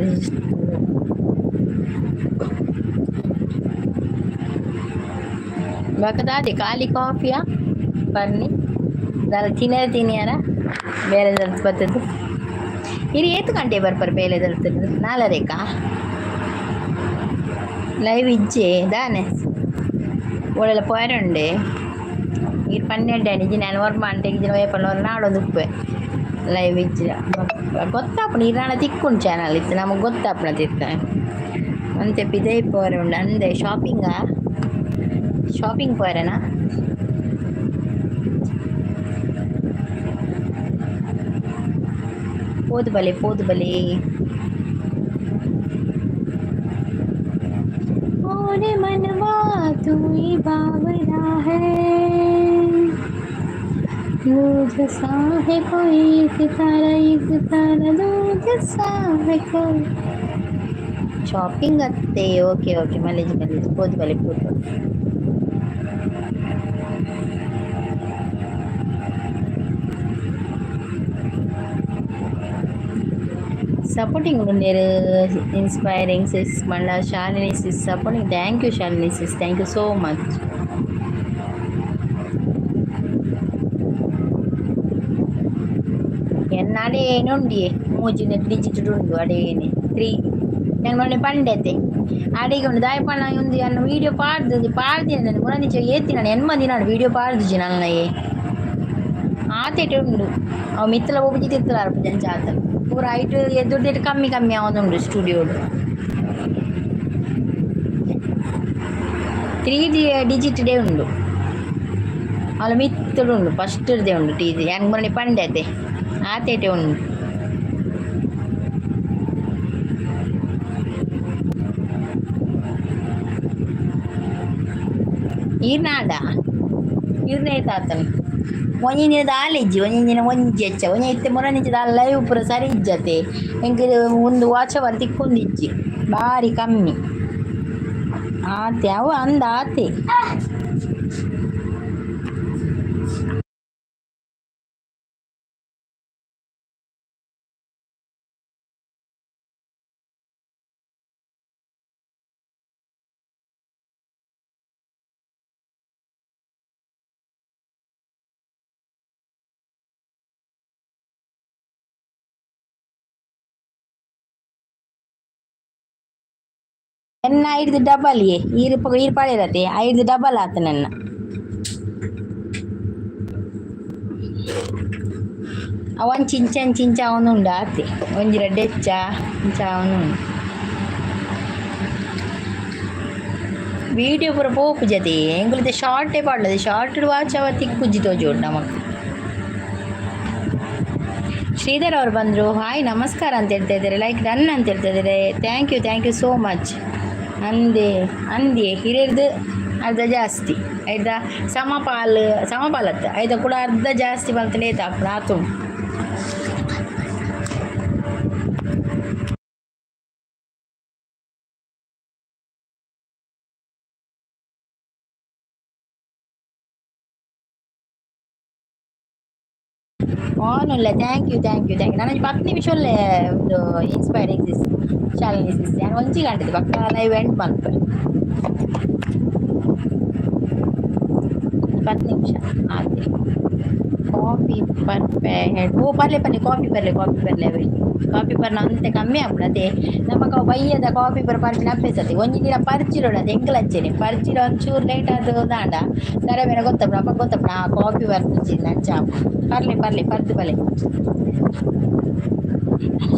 ಬೊಕ ದಾದೆ ಖಾಲಿ ಕಾಫಿಯಾ ಪರ್ನಿ ದಾಲ ತಿನ್ಯರ ತಿನಿಯರ ಬೇಲೆ ದಲ್ತ್ ಬತ್ತುದು. ಇರ್ ಏತ್ ಗಂಟೆ ಬರ್ಪರ್ ಬೇಲೆ ದಲ್ತುದು? ನಾಲರೇಕಾ? ಲೈವ್ ಇಜ್ಜೆ ದಾನೆ ಓಡೆಲ ಪೋಯೆರೆ ಉಂಡೆ. ಈರ್ 12 ಆಂಡ್. ಇಜ್ಜಿ ನಾನು ಒರ್ಂಬ ಗಂಟೆಗ್ ಇಜ್ಜಿಂಡ ಏಪಲ ಒರ ನಾಡೊಂದು ಉಪ್ಪುವೆ. ಲೈವ್ ಇಜ್ಜಿಡ ಗೊತ್ತಾಪುಂಡು. ಇರಾನ ತಿಕ್ಕುಂಡು ಚಾನಲ್ ಇತ್ತೆ ನಮಗೆ ಗೊತ್ತಾಪುಂಡು ಇತ್ತೆ. ಒಂತೆ ಪಿದಯಿ ಪೋರೆ ಉಂಡು ಅಂದೆ. ಶಾಪಿಂಗಾ? ಶಾಪಿಂಗ್ ಪೋರೆನಾ? ಪೋದು ಬಲೆ ಪೋದು ಬಲೆ. ओरे मनवा तू ही बावरा है, दूध सा है कोई सितारा, एक सितारा दूध सा है कोई. ಶಾಪಿಂಗ್ ಅತ್ತೆ? ಓಕೆ ಓಕೆ, ಮಲೇಜ್ ಮಲೇಜ್, ಪೋದು ಬಲೆ ಪೋದು ಬಲೆ. ಸಪೋರ್ಟಿಂಗ್ ಉಂಡೇರು ಇನ್ಸ್ಪೈರಿಂಗ್ ಸಿಸ್ ಮಂಡ Shalini sis supporting. Thank you Shalini sis, thank you so much. ಎನ್ನ ಅಡೇನೆ ಉಂಡಿಯೆ ಮೂಜಿ ನೆಟ್ ಡಿಜಿಟ್ ಉಂಡು ಅಡೇನೆ 3. ನಾನು ಮೊನ್ನೆ ಪಂಡೆತೆ ಅಡಿಗೆ ಉಂಡು ದಾಯ ಪಂಡ ಒಂದು ಎನ್ನ ವೀಡಿಯೋ ಪಾಡ್ದು ಪಾಡ್ದಿನ ಮುರ ನಿಜ ಏತಿ ನಾನು ಎನ್ಮ ದಿನ ವೀಡಿಯೋ ಪಾಡ್ದುಜಿ ನನ್ನಯೇ ಆತೇಟೆ ಉಂಡು. ಅವು ಮಿತ್ತಲ ಒಬ್ಬಜಿ ತಿತ್ತಲ ಅರ್ಪುಜಿ ಅಂಚ ಆತ ಪೂರ ಐಟ್ ಎದುರ್ದಿಟ್ಟು ಕಮ್ಮಿ ಕಮ್ಮಿ ಆವೊಂದುಂಡು ಸ್ಟುಡಿಯೋಡು. 3 ಡಿಜಿಟ್ ಡೇ ಉಂಡು ಅಲ್ಲ ಮಿತ್ತುಡು ಉಂಡು ಫಸ್ಟ್ they ಉಂಡು ಟಿ ಯಾನ್ ಮೊನ್ನೆ ಪಂಡೆತೆ ಆತೇಟೆ ಉಂಡು. ಈರ್ನಾಡ ಈರ್ನೇ ತಾತನ ಒಂಜಿ ದಿನ ದಾಲ ಇಜ್ಜಿ, ಒಂಜಿ ದಿನ ಒಂಜಿ ಹೆಚ್ಚ ಒಂಜಿ ಇತ್ತೆ ಮೊರನಿಂಚ ದಾಲ ಲೈವ್ ಪೂರ ಸರಿ ಇಜ್ಜತೆ. ಎಂಕ್ ಒಂದು ವಾಚ್ ಅವರ್ ತಿಕ್ಕೊಂದಿಜ್ಜಿ, ಬಾರಿ ಕಮ್ಮಿ ಆತೆ ಅವು ಅಂದ ಆತೆ. ಎನ್ನ ಐದು ಡಬಲ್ ಎ ಈರು ಈರು ಪಾಡಿರತ್ತೆ ಐದು ಡಬಲ್ ಆತ ನನ್ನ. ಅವಂಚಿ ಇಂಚ ಅಂಚಿ ಇಂಚ ಅವನುಂಡು ಆತೆ ಒಂಜಿ ರಡ್ಡ್ ಹೆಚ್ಚ ಇಂಚ ಅವನುಂಡು. ವೀಡಿಯೋ ಪೂರ ಪೋಪುಜತೆ ಎಂಕುಲು ಶಾರ್ಟೇ ಪಾಡ್ಲದೆ. ಶಾರ್ಟ್ ವಾಚ್ ಅವ ತಿಕ್ಕುಜ್ಜಿ ತೋಜೋಡು ನಮಕ್. ಶ್ರೀಧರ್ ಅವ್ರು ಬಂದರು, ಹಾಯ್ ನಮಸ್ಕಾರ ಅಂತ ಹೇಳ್ತಾ ಇದ್ದಾರೆ, ಲೈಕ್ ಡನ್ ಅಂತ ಹೇಳ್ತಾ ಇದ್ದಾರೆ. Thank you, thank you so much. ಅಂದೆ ಅಂದೆ ಹಿರಿಯರ್ದು ಅರ್ಧ ಜಾಸ್ತಿ ಐದ ಸಮಪಾಲು ಸಮಪಾಲತ್ತ ಐದ ಕೂಡ ಅರ್ಧ ಜಾಸ್ತಿ ಬಂತಲೇ ಆಪುಂಡು ಆತುಂಡು. ಆನ್ ಉಲ್ಲೆ. Thank you, thank you, thank you. ನಾನು 10 ನಿಮಿಷ ಉಲ್ಲೆ ಒಂದು ಇನ್ಸ್ಪೈರಿಂಗ್ ಸಿಸ್ ಶಾಲಿನಿ ಸಿಸ್. ಯಾನ್ ಒಂಜಿ ಗಂಟೆದ ಬೊಕ್ಕ ಲೈವ್ ಎಂಡ್ ಮಲ್ಪೆ. 10 ನಿಮಿಷ ಆತೆ. ಕಾಫಿ ಪರ್ಪೆ ಓ ಪರ್ಲೆ ಪರ್ಲೆ ಕಾಫಿ ಪರ್ಲೆ ಕಾಫಿ ಪರ್ಲೆ ಅವೆ ಕಾಫಿ ಪರ್ನ ಅಂತೆ ಕಮ್ಮಿ ಆಪುಂಡು ನಮಕ ಬಯ್ಯದ ಕಾಫಿ ಪರ ಪರ್ಪಿನ ಅಭ್ಯಾಸ ಒಂಜಿ ದಿನ ಪರ್ಚಿರೋಣ ಅದು ಎಂಕಲಂಚೆನೆ ಪರ್ಚಿರೋ ಒಂಚೂರು ಲೇಟ್ ಆದ ದಾಂಡ ಸರ ಬೇರೆ ಗೊತ್ತಪ್ಪಣ ಅಪ್ಪ ಗೊತ್ತಪ್ಪಣ ಆ ಕಾಫಿ ಬರ್ಪುಜಿ ಅಂಚ ಪರ್ಲೆ ಪರ್ಲೆ ಪರ್ದು ಪರ್ಲೆ.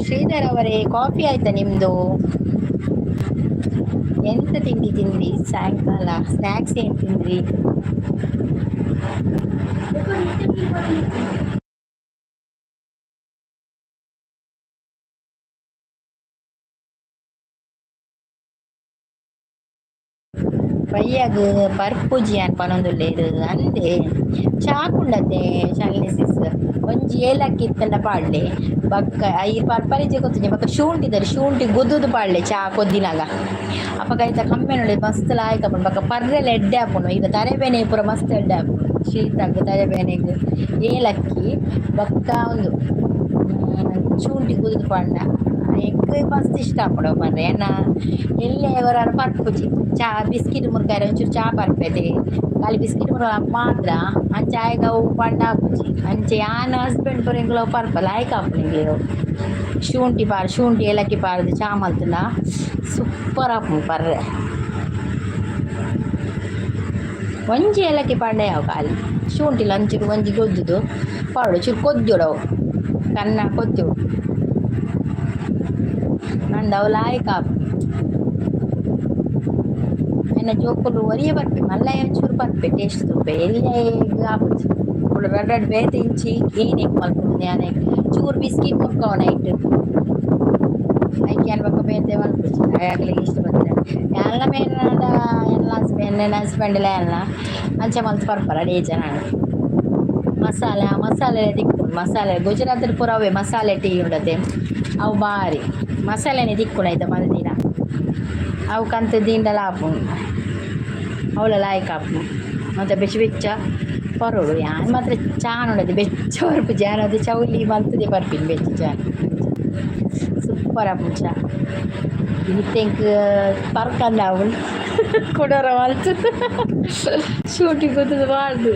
ಶ್ರೀಧರ್ ಅವರೇ ಕಾಫಿ ಆಯ್ತಾ ನಿಮ್ಮದು? ಎಂತ ತಿಂಡಿ ತಿಂದ್ರಿ ಸಾಯಂಕಾಲ? ಸ್ನ್ಯಾಕ್ಸ್ ಏನು ತಿಂದ್ರಿ? ಬಯ್ಯಗ್ ಪರ್ಪುಜಿ ಅನ್ ಪನೊಂದುಲ್ಲೆರ್ ಅಂದೆ ಚಾಕುಂಡತೆ ಶಾಲಿನಿ ಸಿಸ್ ಒಂಜಿ ಏಲಕ್ಕಿ ಇತ್ತಂಡ ಪಾಡ್ಲೆ ಬೊಕ್ಕ ಐರ್ ಪರ್ಪರಿಜೆ ಗೊತ್ತುಜಿ ಬೊಕ್ಕ ಶುಂಠಿ ಶುಂಠಿ ಗುದ್ದುದು ಪಾಡ್ಲೆ ಚಾ ಕೊದ್ದಿನಾಗ ಅಪಗ ಐತ ಕಮ್ಮೆನೊಳೆ ಮಸ್ತ್ ಲಾಯ್ಕ್ ಆಪುಂಡು ಬೊಕ್ಕ ಪರ್ರೆಲ ಎಡ್ಡೆ ಆಪುಂಡು ಈಗ ತರೆಬೇನೆ ಪೂರ ಮಸ್ತ್ ಎಡ್ಡೆ ಆಪುಂಡು ಶೀತಗ್ ತರೆಬೇನೆಗ್ ಏಲಕ್ಕಿ ಬೊಕ್ಕ ಉಂದು ಶುಂಠಿ ಗುದ್ದುದು ಪಾಡ್ಂಡ ಎಂಕ್ ಮಸ್ತ್ ಇಷ್ಟ ಆಪುಂಡು ಪರ್ರೆ ಎನ್ನ ಎಲ್ಲೆ ಒರಾರ ಪರ್ಪುಜಿ ಚಾ ಬಿಸ್ಕಿಟ್ ಮುರ್ಕಾರೆ ಒಂಚೂರು ಚಾ ಪರ್ಪೆದೆ ಖಾಲಿ ಬಿಸ್ಕಿಟ್ ಮುರ್ಕ ಮಾತ್ರ ಅಂಚ ಆಯಗ್ ಅವು ಪಂಡ ಆಪುಜಿ ಅಂಚೆ ಯಾನ್ ಹಸ್ಬೆಂಡ್ ಪೂರ ಎಂಕುಲು ಅವು ಪರ್ಪ ಲಾಯ್ಕ್ ಆಪುಂಡು ಎಂಕ್ಲೆಗ್ ಅವು ಶುಂಠಿ ಪಾಡ್ ಶುಂಠಿ ಏಲಕ್ಕಿ ಪಾಡ್ದು ಚಾ ಮಲ್ತ್ಂಡ ಸೂಪರ್ ಆಪುಂಡು ಪರ್ರೆ ಒಂಜಿ ಏಲಕ್ಕಿ ಪಾಡ್ಂಡ ಯಾವು ಖಾಲಿ ಶುಂಠಿಲ ಒಂಚೂರು ಒಂಜಿ ಗೊಜ್ಜುದು ಪಾಡೊಡು ಚೂರು ಕೊಜ್ಜೊಡು ಅವು ಕನ್ನ ಕೊಜ್ಜೊಡು ಅಂದ್ ಅವು ಲಾಯ್ಕ್ ಆಪುಂಡು ಎನ್ನ ಜೋಕುಲು ಒರಿಯೆ ಬರ್ಪೆ ಮಲ್ಲ ಒಂಚೂರು ಬರ್ಪೆ ಟೇಸ್ಟ್ ತೂಪೆ ಎಲ್ಲೆ ಆಪುಜಿ ಅಕುಲು ರಡ್ಡ್ ರಡ್ಡ್ ಬೇತೆ ಇಂಚಿ ಏನೆಕ್ ಮಲ್ಪುನು ಯಾನ್ ಚೂರು ಬಿಸ್ಕಿಟ್ ಮುರ್ಕವು ನೈಟ್ ಐಕ್ ಯಾನ್ ಬೊಕ್ಕ ಬೇತೆ ಮಲ್ಪುಜಿ ಅಕ್ಲೆಗ್ ಇಷ್ಟ ಬತ್ತುಂಡ ಯಾನ್ಲ ಮೇನ್ ಪಂಡ ಎನ್ನ ಹಸ್ಬೆಂಡ್ ಎನ್ನ ಹಸ್ಬೆಂಡ್ಲ ಯಾನ್ಲ ಅಂಚ ಮಲ್ತ್ ಪರ್ಪೆರ್ ಅಡೇ ಜನ ಮಸಾಲೆ ಆ ಮಸಾಲೆ ತಿಕ್ಕುಂಡು ಮಸಾಲೆ ಗುಜರಾತ್ ಪೂರ ಅವೇ ಮಸಾಲೆ ಟೀ ಉಂಡತೆ ಅವು ಬಾರಿ ಮಸಾಲೆನೆ ತಿಕ್ಕುಂಡು ಐತ ಮಲ್ದಿನ ಅವು ಕಂತ್ ದೀಂಡಲ ಆಪುಂಡು ಅವುಲ ಲಾಯ್ಕ್ ಆಪುಂಡು ಮಾತ ಬೆಚ್ಚ ಬೆಚ್ಚ ಪರೊಡು ಯಾನ್ ಮಾತ್ರ ಚಾ ಉಂಡತೆ ಬೆಚ್ಚ ಪರ್ಪುಜಿ ಯಾನ್ ಅದು ಚೌಲಿ ಮಲ್ತುದೆ ಪರ್ಪಿನಿ ಬೆಚ್ಚ ಚಾ ಸೂಪರ್ ಆಪುಂಡು ಚಾ ಇತ್ತೆ ಎಂಕ್ ಪರ್ಕಂದ್ ಆಪುಂಡು ಕುಡೊರ ಮಲ್ತ್ ಶೂಟಿ ಗುದ್ದುದು ಪಾಡ್ದು.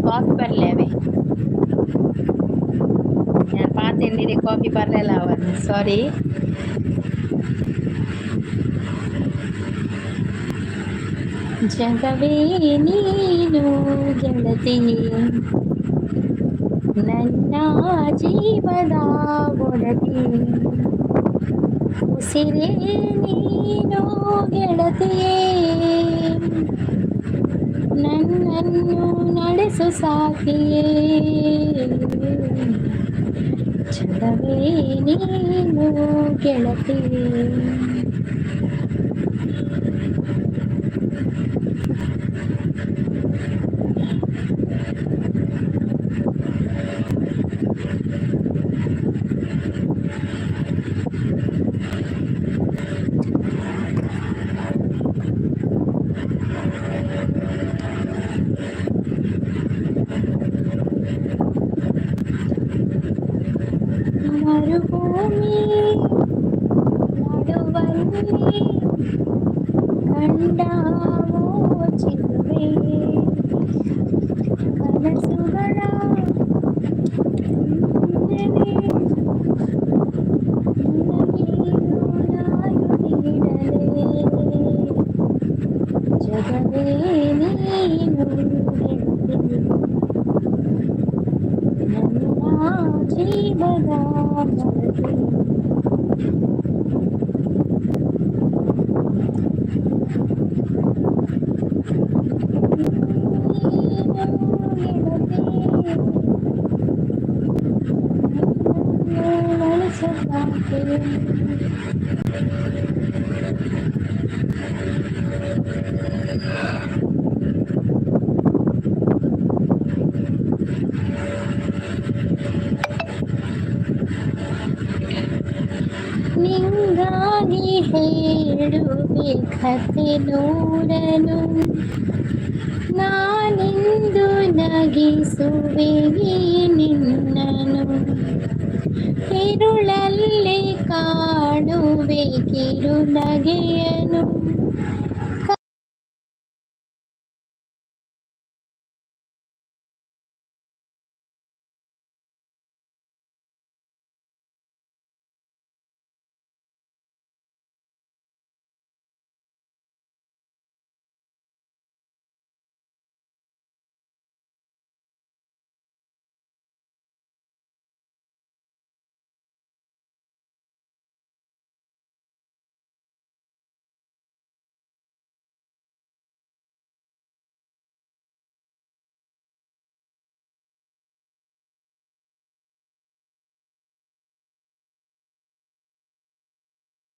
ಕಾಫಿ ಪರ್ಲೆ ಅವೇ ಯಾನ್ ಪಾತೆರ್ನಿರೆ ಕಾಫಿ ಪರ್ರೆಲ ಆವಂದ್ ಸಾರಿ. ಜಗವೇ ನೀನು ಗೆಳತಿ ನನ್ನ ಜೀವದ ಒಡತಿ ಉಸಿರೇ ನೀನು ಗೆಳತಿಯೇ ನನ್ನನ್ನು ನಡೆಸು ಸಾಥಿಯೇ ಜಗವೇ ನೀನು ಗೆಳತಿಯೇ. ಮರುಭೂಮಿ ನಡುವಲ್ಲಿ ಕಂಡಾವೋ ಚಿಲುಮೆ ಕನಸುಗಳ ನಿನ್ನನೆ ನಿನಗೇನು ನಾನು ನೀಡಲೇ ಜಗವೇ ನೀನು ಗೆಳತಿ ನನ್ನ ಜೀವದ ಒಡತಿ. ನೀನು ಗೆಳತಿ ನನ್ನನ್ನು ನಡೆಸು ಸಾಥಿಯೇ. ನಿಂಗಾಗಿ ಹೇಳುವೆ ಕಥೆ ನೂರನು ನಾನಿಂದು. ಬೆಳಗಿಸುವೆ ನಿನ್ನನು, ಇರುಳಲ್ಲಿ ಕಾಣುವೆ ಕಿರುನಗೆಯನು.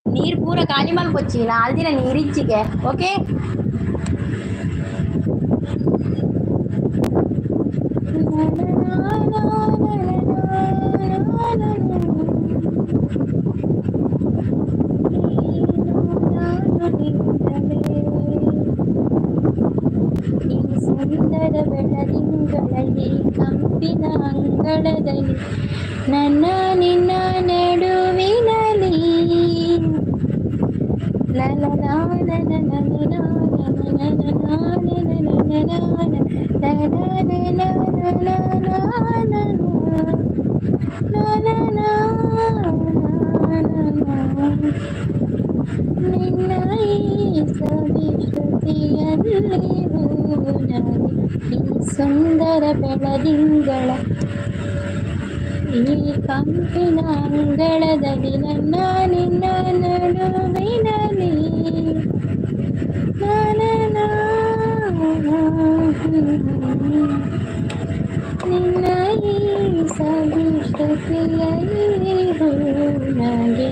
ನೀರು ಪೂರ ಖಾಲಿ ಮಲ್ಪೊಚ್ಚಿ, ನಾಲ್ ದಿನ ನೀರಿಚ್ಚಿಗೆ. ಓಕೆ, ಈ ಸುಂದರ ಬೆಳದಿಂಗಳಲ್ಲಿ, ಕಂಪಿನ ಅಂಗಳದಲ್ಲಿ, ನನ್ನ ನಿನ್ನ ನಡುವಿನಲ್ಲಿ. ಲಲ ಲಾ ಲ ಲ ಲ ಲ ಲ ಲ ಲ ಲ ಲ ಲ ಲ ಲ ಲ ಲ ಲ ಲ ಲ ಲ. ನಿನ್ನ ಈ ಸವಿಶ್ರುತಿಯಲ್ಲಿ ಹೂನಾಗಿ, ಈ ಸುಂದರ ಬೆಳದಿಂಗಳ, ಈ ಕಂಪಿನ ಅಂಗಳದಲ್ಲಿ, ನನ್ನ ನಿನ್ನ ನಡುವಿನಲ್ಲಿ. ನಾ ನಿನ್ನ ಈ ಸವಿಶ್ರುತಿಯಲ್ಲಿ ಹೂನಾಗಿ.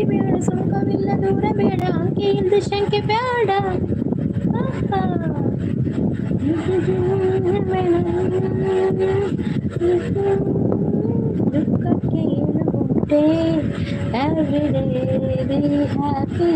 ಬೇಡ, ಸುಂಕವಿಲ್ಲ, ದೂರ ಬೇಡ, ಅಂಕೆ ಇಲ್ದ ಶಂಕೆ ಬೇಡ. ಆಹಾ. ದುಃಖಕ್ಕೆ ಏನು ಗುಟ್ಟೆ? Every day be happy.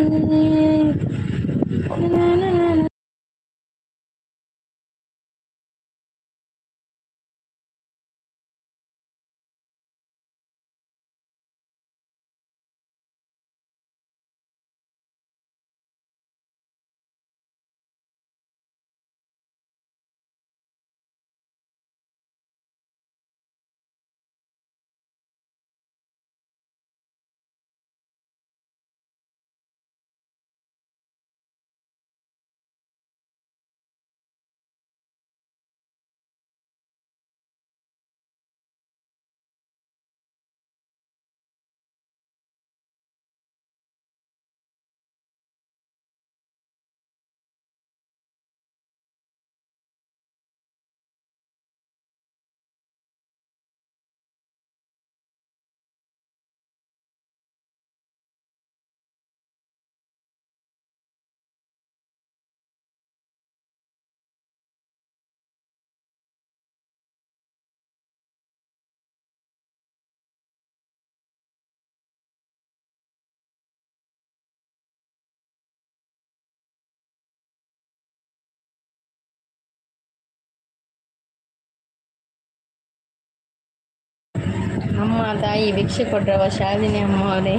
ಅಮ್ಮ ತಾಯಿ ಭಿಕ್ಷೆ ಕೊಟ್ರವ. ಶಾಲಿನಿ ಅಮ್ಮ ಅವರೇ,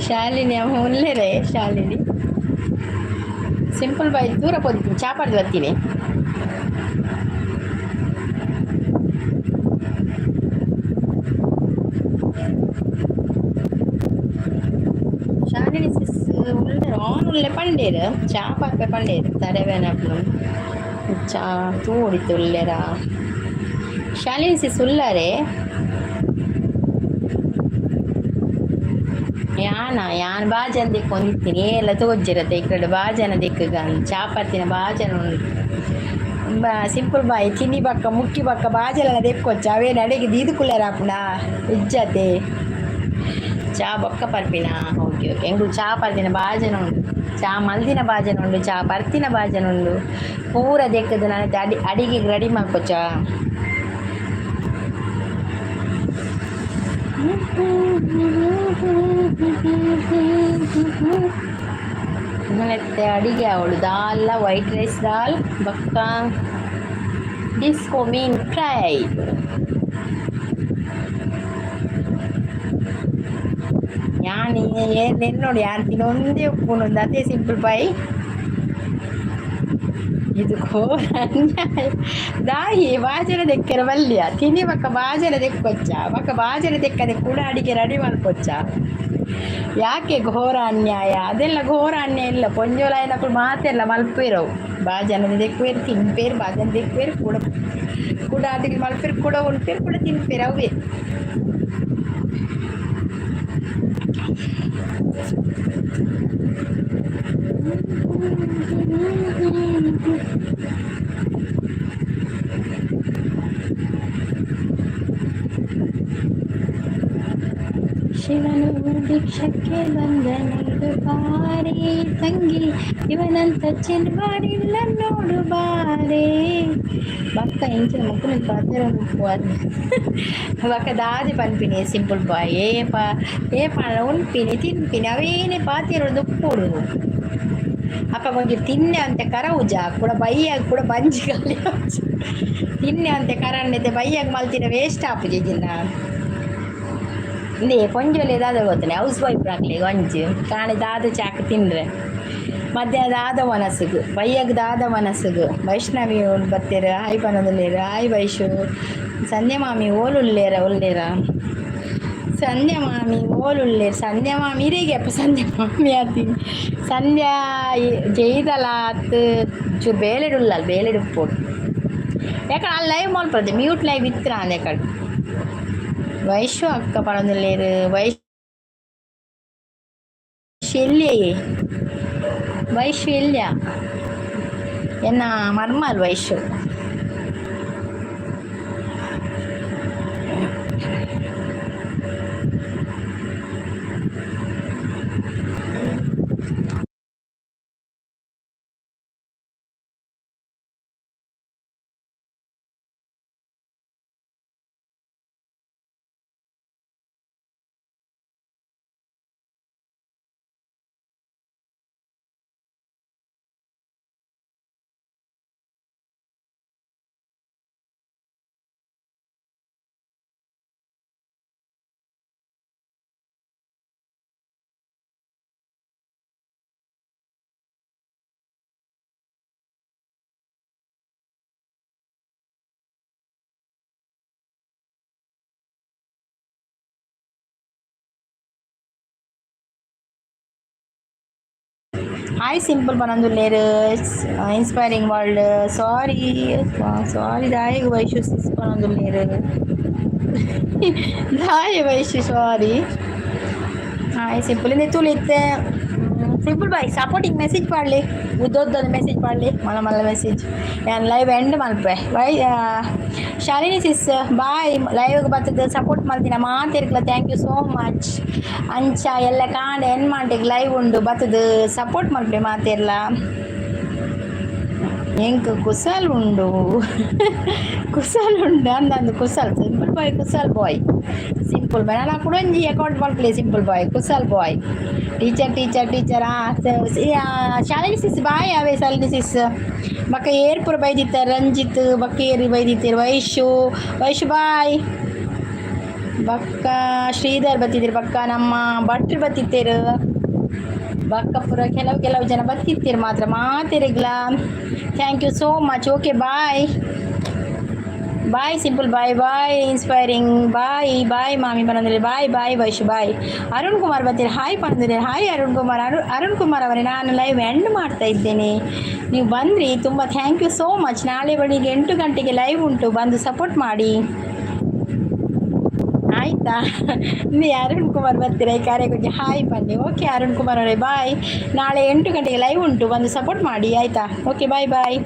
ಶಾಲಿನಿ ಅಮ್ಮ ಉಲ್ಲೇರೆ. ಶಾಲಿನಿ ಸಿಂಪಲ್ ಬಾಯ್ ದೂರ ಪೋದಿತ್ತು, ಚಾಪಾಡ್ದು ಬರ್ತೀನಿ. ಶಾಲಿನಿ ಸಿಸ್ ಉಲ್ಲೇರು, ಆನ್ ಉಲ್ಲೆ ಪಂಡೇರು, ಚಾಪಾರ್ಪೆ ಪಂಡೇರು ತಡೆವೇನಪ್ಲು ಚಾ ತೂಡಿತ್ತು ಉಲ್ಲೇರ. ಶಾಲಿನಿ ಸಿಸ್ ಉಲ್ಲಾರೆ. ಯಾನ ಯಾನ್ ಬಾಜನ ದಿಕ್ಕೊಂದಿತ್ತೀನಿ, ಎಲ್ಲ ತೋಜಿರತ್ತೆ ಈ ಕಡೆ. ಬಾಜನ ದಿಕ್ಕಗ ಚಾಪತ್ತಿನ ಬಾಜನ ಉಂಡು. ಬಾ ಸಿಂಪಲ್ ಬಾಯಿ ತಿನ್ನಿ ಬಕ್ಕ ಮುಕ್ಕಿ ಬಕ್ಕ ಬಾಜಲ ದೆಕ್ಕೊಚ್ಚ ಅವೇ ನಡೆಗೆ ದೀದು ಕುಲ್ಲರಾಪುಣ ಇಜ್ಜತೆ. ಚಾ ಬೊಕ್ಕ ಪರ್ಪಿನ. ಓಕೆ ಓಕೆ, ಎಂಕುಲು ಚಾ ಪರ್ತಿನ ಬಾಜನ ಉಂಡು, ಚಾ ಮಲ್ದಿನ ಬಾಜನ ಉಂಡು, ಚಾ ಪರ್ತಿನ ಬಾಜನ ಉಂಡು. ಪೂರ ದೆಕ್ಕದು ನಾನು ಅಡಿ ಅಡಿಗೆಗೆ ರೆಡಿ ಮಲ್ಪೊಚ್ಚಾ. ಮತ್ತೆ ಅಡಿಗೆ ಅವಳು ದಾಲ್, ವೈಟ್ ರೈಸ್ ದಾಲ್ ಬೊಕ್ಕ ಡಿಸ್ಕೋ ಮೀನ್ ಫ್ರೈ. ಯಾನ್ ಏನ್ ನೋಡಿ ಯಾನ್ ತಿನ್ನೊಂದೇ ಉಪ್ಪುನು ಅದೇ ಸಿಂಪಲ್ ಬಾಯ್. ಇದು ಘೋರ ಅನ್ಯಾಯ. ದಾಯಿ ಬಾಜನ ದೆಕ್ಕೆರ ಬಲ್ಲಿಯ ತಿನಿ ಬೊಕ್ಕ ಬಾಜನ ದೆಕ್ಕೊಚ್ಚ, ಬೊಕ್ಕ ಬಾಜನ ದೆಕ್ಕದೆ ಕೂಡ ಅಡಿಗೆ ರೆಡಿ ಮಲ್ಪೊಚ್ಚ. ಯಾಕೆ ಘೋರ ಅನ್ಯಾಯ? ಅದೆಲ್ಲ ಘೋರ ಅನ್ಯಾಯ ಇಲ್ಲ. ಪೊಂಜೋಲಾಯಿನಕುಲು ಮಾತೆಲ್ಲ ಮಲ್ಪೇರವು. ಬಾಜನದ ದೆಕ್ಕುವೆರ್, ತಿನ್ಪೇರು, ಬಾಜನ ದೆಕ್ಕುವೆರ್, ಕೂಡ ಕೂಡ ಅಡಿಗೆ ಮಲ್ಪೇರು, ಕೂಡ ಉಣ್ಪೇರು, ಕೂಡ ತಿನ್ಪೇರು ಅವೇ. ಶಿವನು ಭಿಕ್ಷಕ್ಕೆ ಬಂದ ನೋಡು ಬಾರೆ ತಂಗಿ, ಇವನಂತ ಚೆನ್ವಾಡಿಲ್ಲ ನೋಡು ಬಾರೆ. ಬಕ್ಕ ಇಂಚಿನ ಮುಕ್ಕುನ ಪಾತೆರ ಬಕ್ಕ ದಾದಿ ಪನ್ಪಿನಿ ಸಿಂಪಲ್ ಬಾಯ್. ಏ ಪ ಏ ಪಣ ಉನ್ಪಿನಿ ತಿನ್ಪಿನಿ ಅವೇನೇ ಪಾತೆರೊಂದು ಉಪ್ಪುಡು. ಅಪ್ಪ ಕೊಂಚ ತಿನ್ನೆ ಅಂತೆ ಕರವುಜ ಕೂಡ ಬೈಯಾಗ ಕೂಡ ಬಂಜಿ ಕಲಿ ತಿನ್ನೆ ಅಂತೆ ಕರಣ್ಣತೆ ಬೈಯಾಗ ಮಲ್ತಿನ ವೇಸ್ಟ್ ಆಪುಜಿ ಜಿನ್ನ. ಇಂದೇ ಪೊಂಜೋಲೆ ದಾದ ಗೊತ್ತನೆ ಹೌಸ್ ವೈಫ್ ಆಗ್ಲಿ ಒಂಜಿ ಕಾಣೆ ದಾದ ಚಾಕ್ ತಿಂದ್ರೆ ಮಧ್ಯಾಹ್ನ ದಾದ ಮನಸ್ಸುಗು ಬೈಯಾಗ ದಾದ ಮನಸ್ಸುಗು. ವೈಷ್ಣವಿ ಬತ್ತೇರು ಹಾಯ್ ಪನೊಂದುಲ್ಲೇರು. ಹಾಯ್ ವೈಶು. ಸಂಧ್ಯಾ ಮಾಮಿ ಓಲುಲ್ಲೇರ ಉಲ್ಲೇರ? ಸಂಧ್ಯಾ ಮಾಮಿ ಓಲುಲ್ಲೇರು? ಸಂಧ್ಯಾ ಮಾಮಿ ಇರೆಗೆ ಅಪ್ಪ ಸಂಧ್ಯಾ ಮಾಮಿ ಆತೀನಿ. ಸಂಧ್ಯಾ ಜೈದಲ ಅತ್ ಚೂರು ಬೇಲೆಡುಲ್ಲ ಬೇಲೆಡು ಉಪ್ಪೋಡು. ಯಾಕಡೆ ಅಲ್ಲಿ ಲೈವ್ ಮಲ್ಪದೆ ಮ್ಯೂಟ್ ಲೈವ್ ಇತ್ರ ಅಂದೆ ಕಡೆ. ವೈಶು ಅಕ್ಕ ಪನೊಂದುಲ್ಲೇರು. ವೈಶ್ ಎಲ್ಲಿಯೇ? ವೈಶು ಎಲ್ಲಿಯ? ಎನ್ನ ಮರ್ಮಲ್ ವೈಶು. ಹಾಯ್ ಸಿಂಪಲ್ ಪನೊಂದುಲ್ಲೇರು. Inspiring world sorry sorry. ದಾಯೆಗ್ ವೈಶು ಸಿಸ್ ಪನೊಂದುಲ್ಲೇರು? ದಾಯೆ ವೈಶು ಸಾರಿ? ಹಾಯ್ ಸಿಂಪಲ್ ಇಂದೆ ತೂಲೆ ಇತ್ತೆ. ಸಿಂಪಲ್ ಬಾಯ್ ಸಪೋರ್ಟಿಂಗ್ ಮೆಸೇಜ್ ಪಾಡ್ಲೆ, ಉದ್ದೊದ್ದದ ಮೆಸೇಜ್ ಪಾಡ್ಲೆ, ಮಲ್ಲ ಮಲ್ಲ ಮೆಸೇಜ್. ಯಾನ್ ಲೈವ್ ಎಂಡ್ ಮಲ್ಪೆ. ವೈ ಶಾಲಿನಿ ಸಿಸ್ ಬಾಯ್. ಲೈವ್ಗೆ ಬತ್ತದ ಸಪೋರ್ಟ್ ಮಲ್ತಿನ ಮಾತೆರ್ಗ್ಲ thank you so much. ಅಂಚ ಎಲ್ಲ ಕಾಂಡೆ ಎನ್ ಮಾಂಟೆಗ್ ಲೈವ್ ಉಂಡು, ಬತ್ತದ ಸಪೋರ್ಟ್ ಮಲ್ಪೆ ಮಾತೆರ್ಲ. ಎಂಕ್ ಕುಸಲ್ ಉಂಡು, ಕುಸಲ್ ಉಂಡು ಅಂದಂದು ಕುಸಲ್. ಸಿಂಪಲ್ ಬಾಯ್ ಕುಸಲ್ ಬಾಯ್ ಸಿಂಪಲ್ ಬಾಯ್. ನಾನು ಕುಡೊಂಜಿ ಅಕೌಂಟ್ ಮಲ್ಪಲೆ. ಸಿಂಪಲ್ ಬಾಯ್ ಕುಸಲ್ boy. Teacher teacher teacher. Shalini sis bye. ಅವೇ ಶಾಲಿನಿ ಸಿಸ್ ಬೊಕ್ಕ ಏರ್ಪುರ ಬೈದಿತ್ತ ರಂಜಿತ್ ಬೊಕ್ಕ ಏರಿ ಬೈದಿತ್ತೆರ್ ವೈಶು. ವೈಶು ಬಾಯ್. ಬೊಕ್ಕ ಶ್ರೀಧರ್ ಬತ್ತಿದ್ದೀರಿ, ಬೊಕ್ಕ ನಮ್ಮ ಭಟ್ರು ಬತ್ತಿತ್ತೇರು, ಬೊಕ್ಕ ಪೂರ ಕೆಲವು ಕೆಲವು ಜನ ಬತ್ತಿತ್ತೀರು ಮಾತ್ರ. ಮಾತೆರೆಗ್ಲ thank you so much. Okay, bye bye simple bye bye inspiring bye bye ಮಾಮಿ ಪನೊಂದುಲ್ಲೆರ್. Bye bye Vaishu bye. Arun Kumar ಬತ್ತೀರಿ, ಹಾಯ್ ಪನೊಂದುಲ್ಲೆರ್. ಹಾಯ್ ಅರುಣ್ ಕುಮಾರ್. ಅರುಣ್ ಅರುಣ್ ಕುಮಾರ್ ಅವರೇ, ನಾನು ಲೈವ್ ಎಂಡ್ ಮಾಡ್ತಾ ಇದ್ದೇನೆ. ನೀವು ಬಂದ್ರಿ, ತುಂಬ thank you so much. ನಾಳೆ ಬೆಳಿಗ್ಗೆ 8 ಗಂಟೆಗೆ ಲೈವ್ ಉಂಟು, ಬಂದು ಸಪೋರ್ಟ್ ಮಾಡಿ, ಆಯಿತಾ? ನೀ ಅರುಣ್ ಕುಮಾರ್ ಬರ್ತೀರಾ? ಈ ಕಾರ್ಯಕ್ಕೆ ಹಾಯ್ ಬನ್ನಿ. ಓಕೆ ಅರುಣ್ ಕುಮಾರ್ ಅವರೇ, ಬಾಯ್. ನಾಳೆ 8 ಗಂಟೆಗೆ ಲೈವ್ ಉಂಟು, ಬಂದು ಸಪೋರ್ಟ್ ಮಾಡಿ, ಆಯಿತಾ? Okay, bye bye.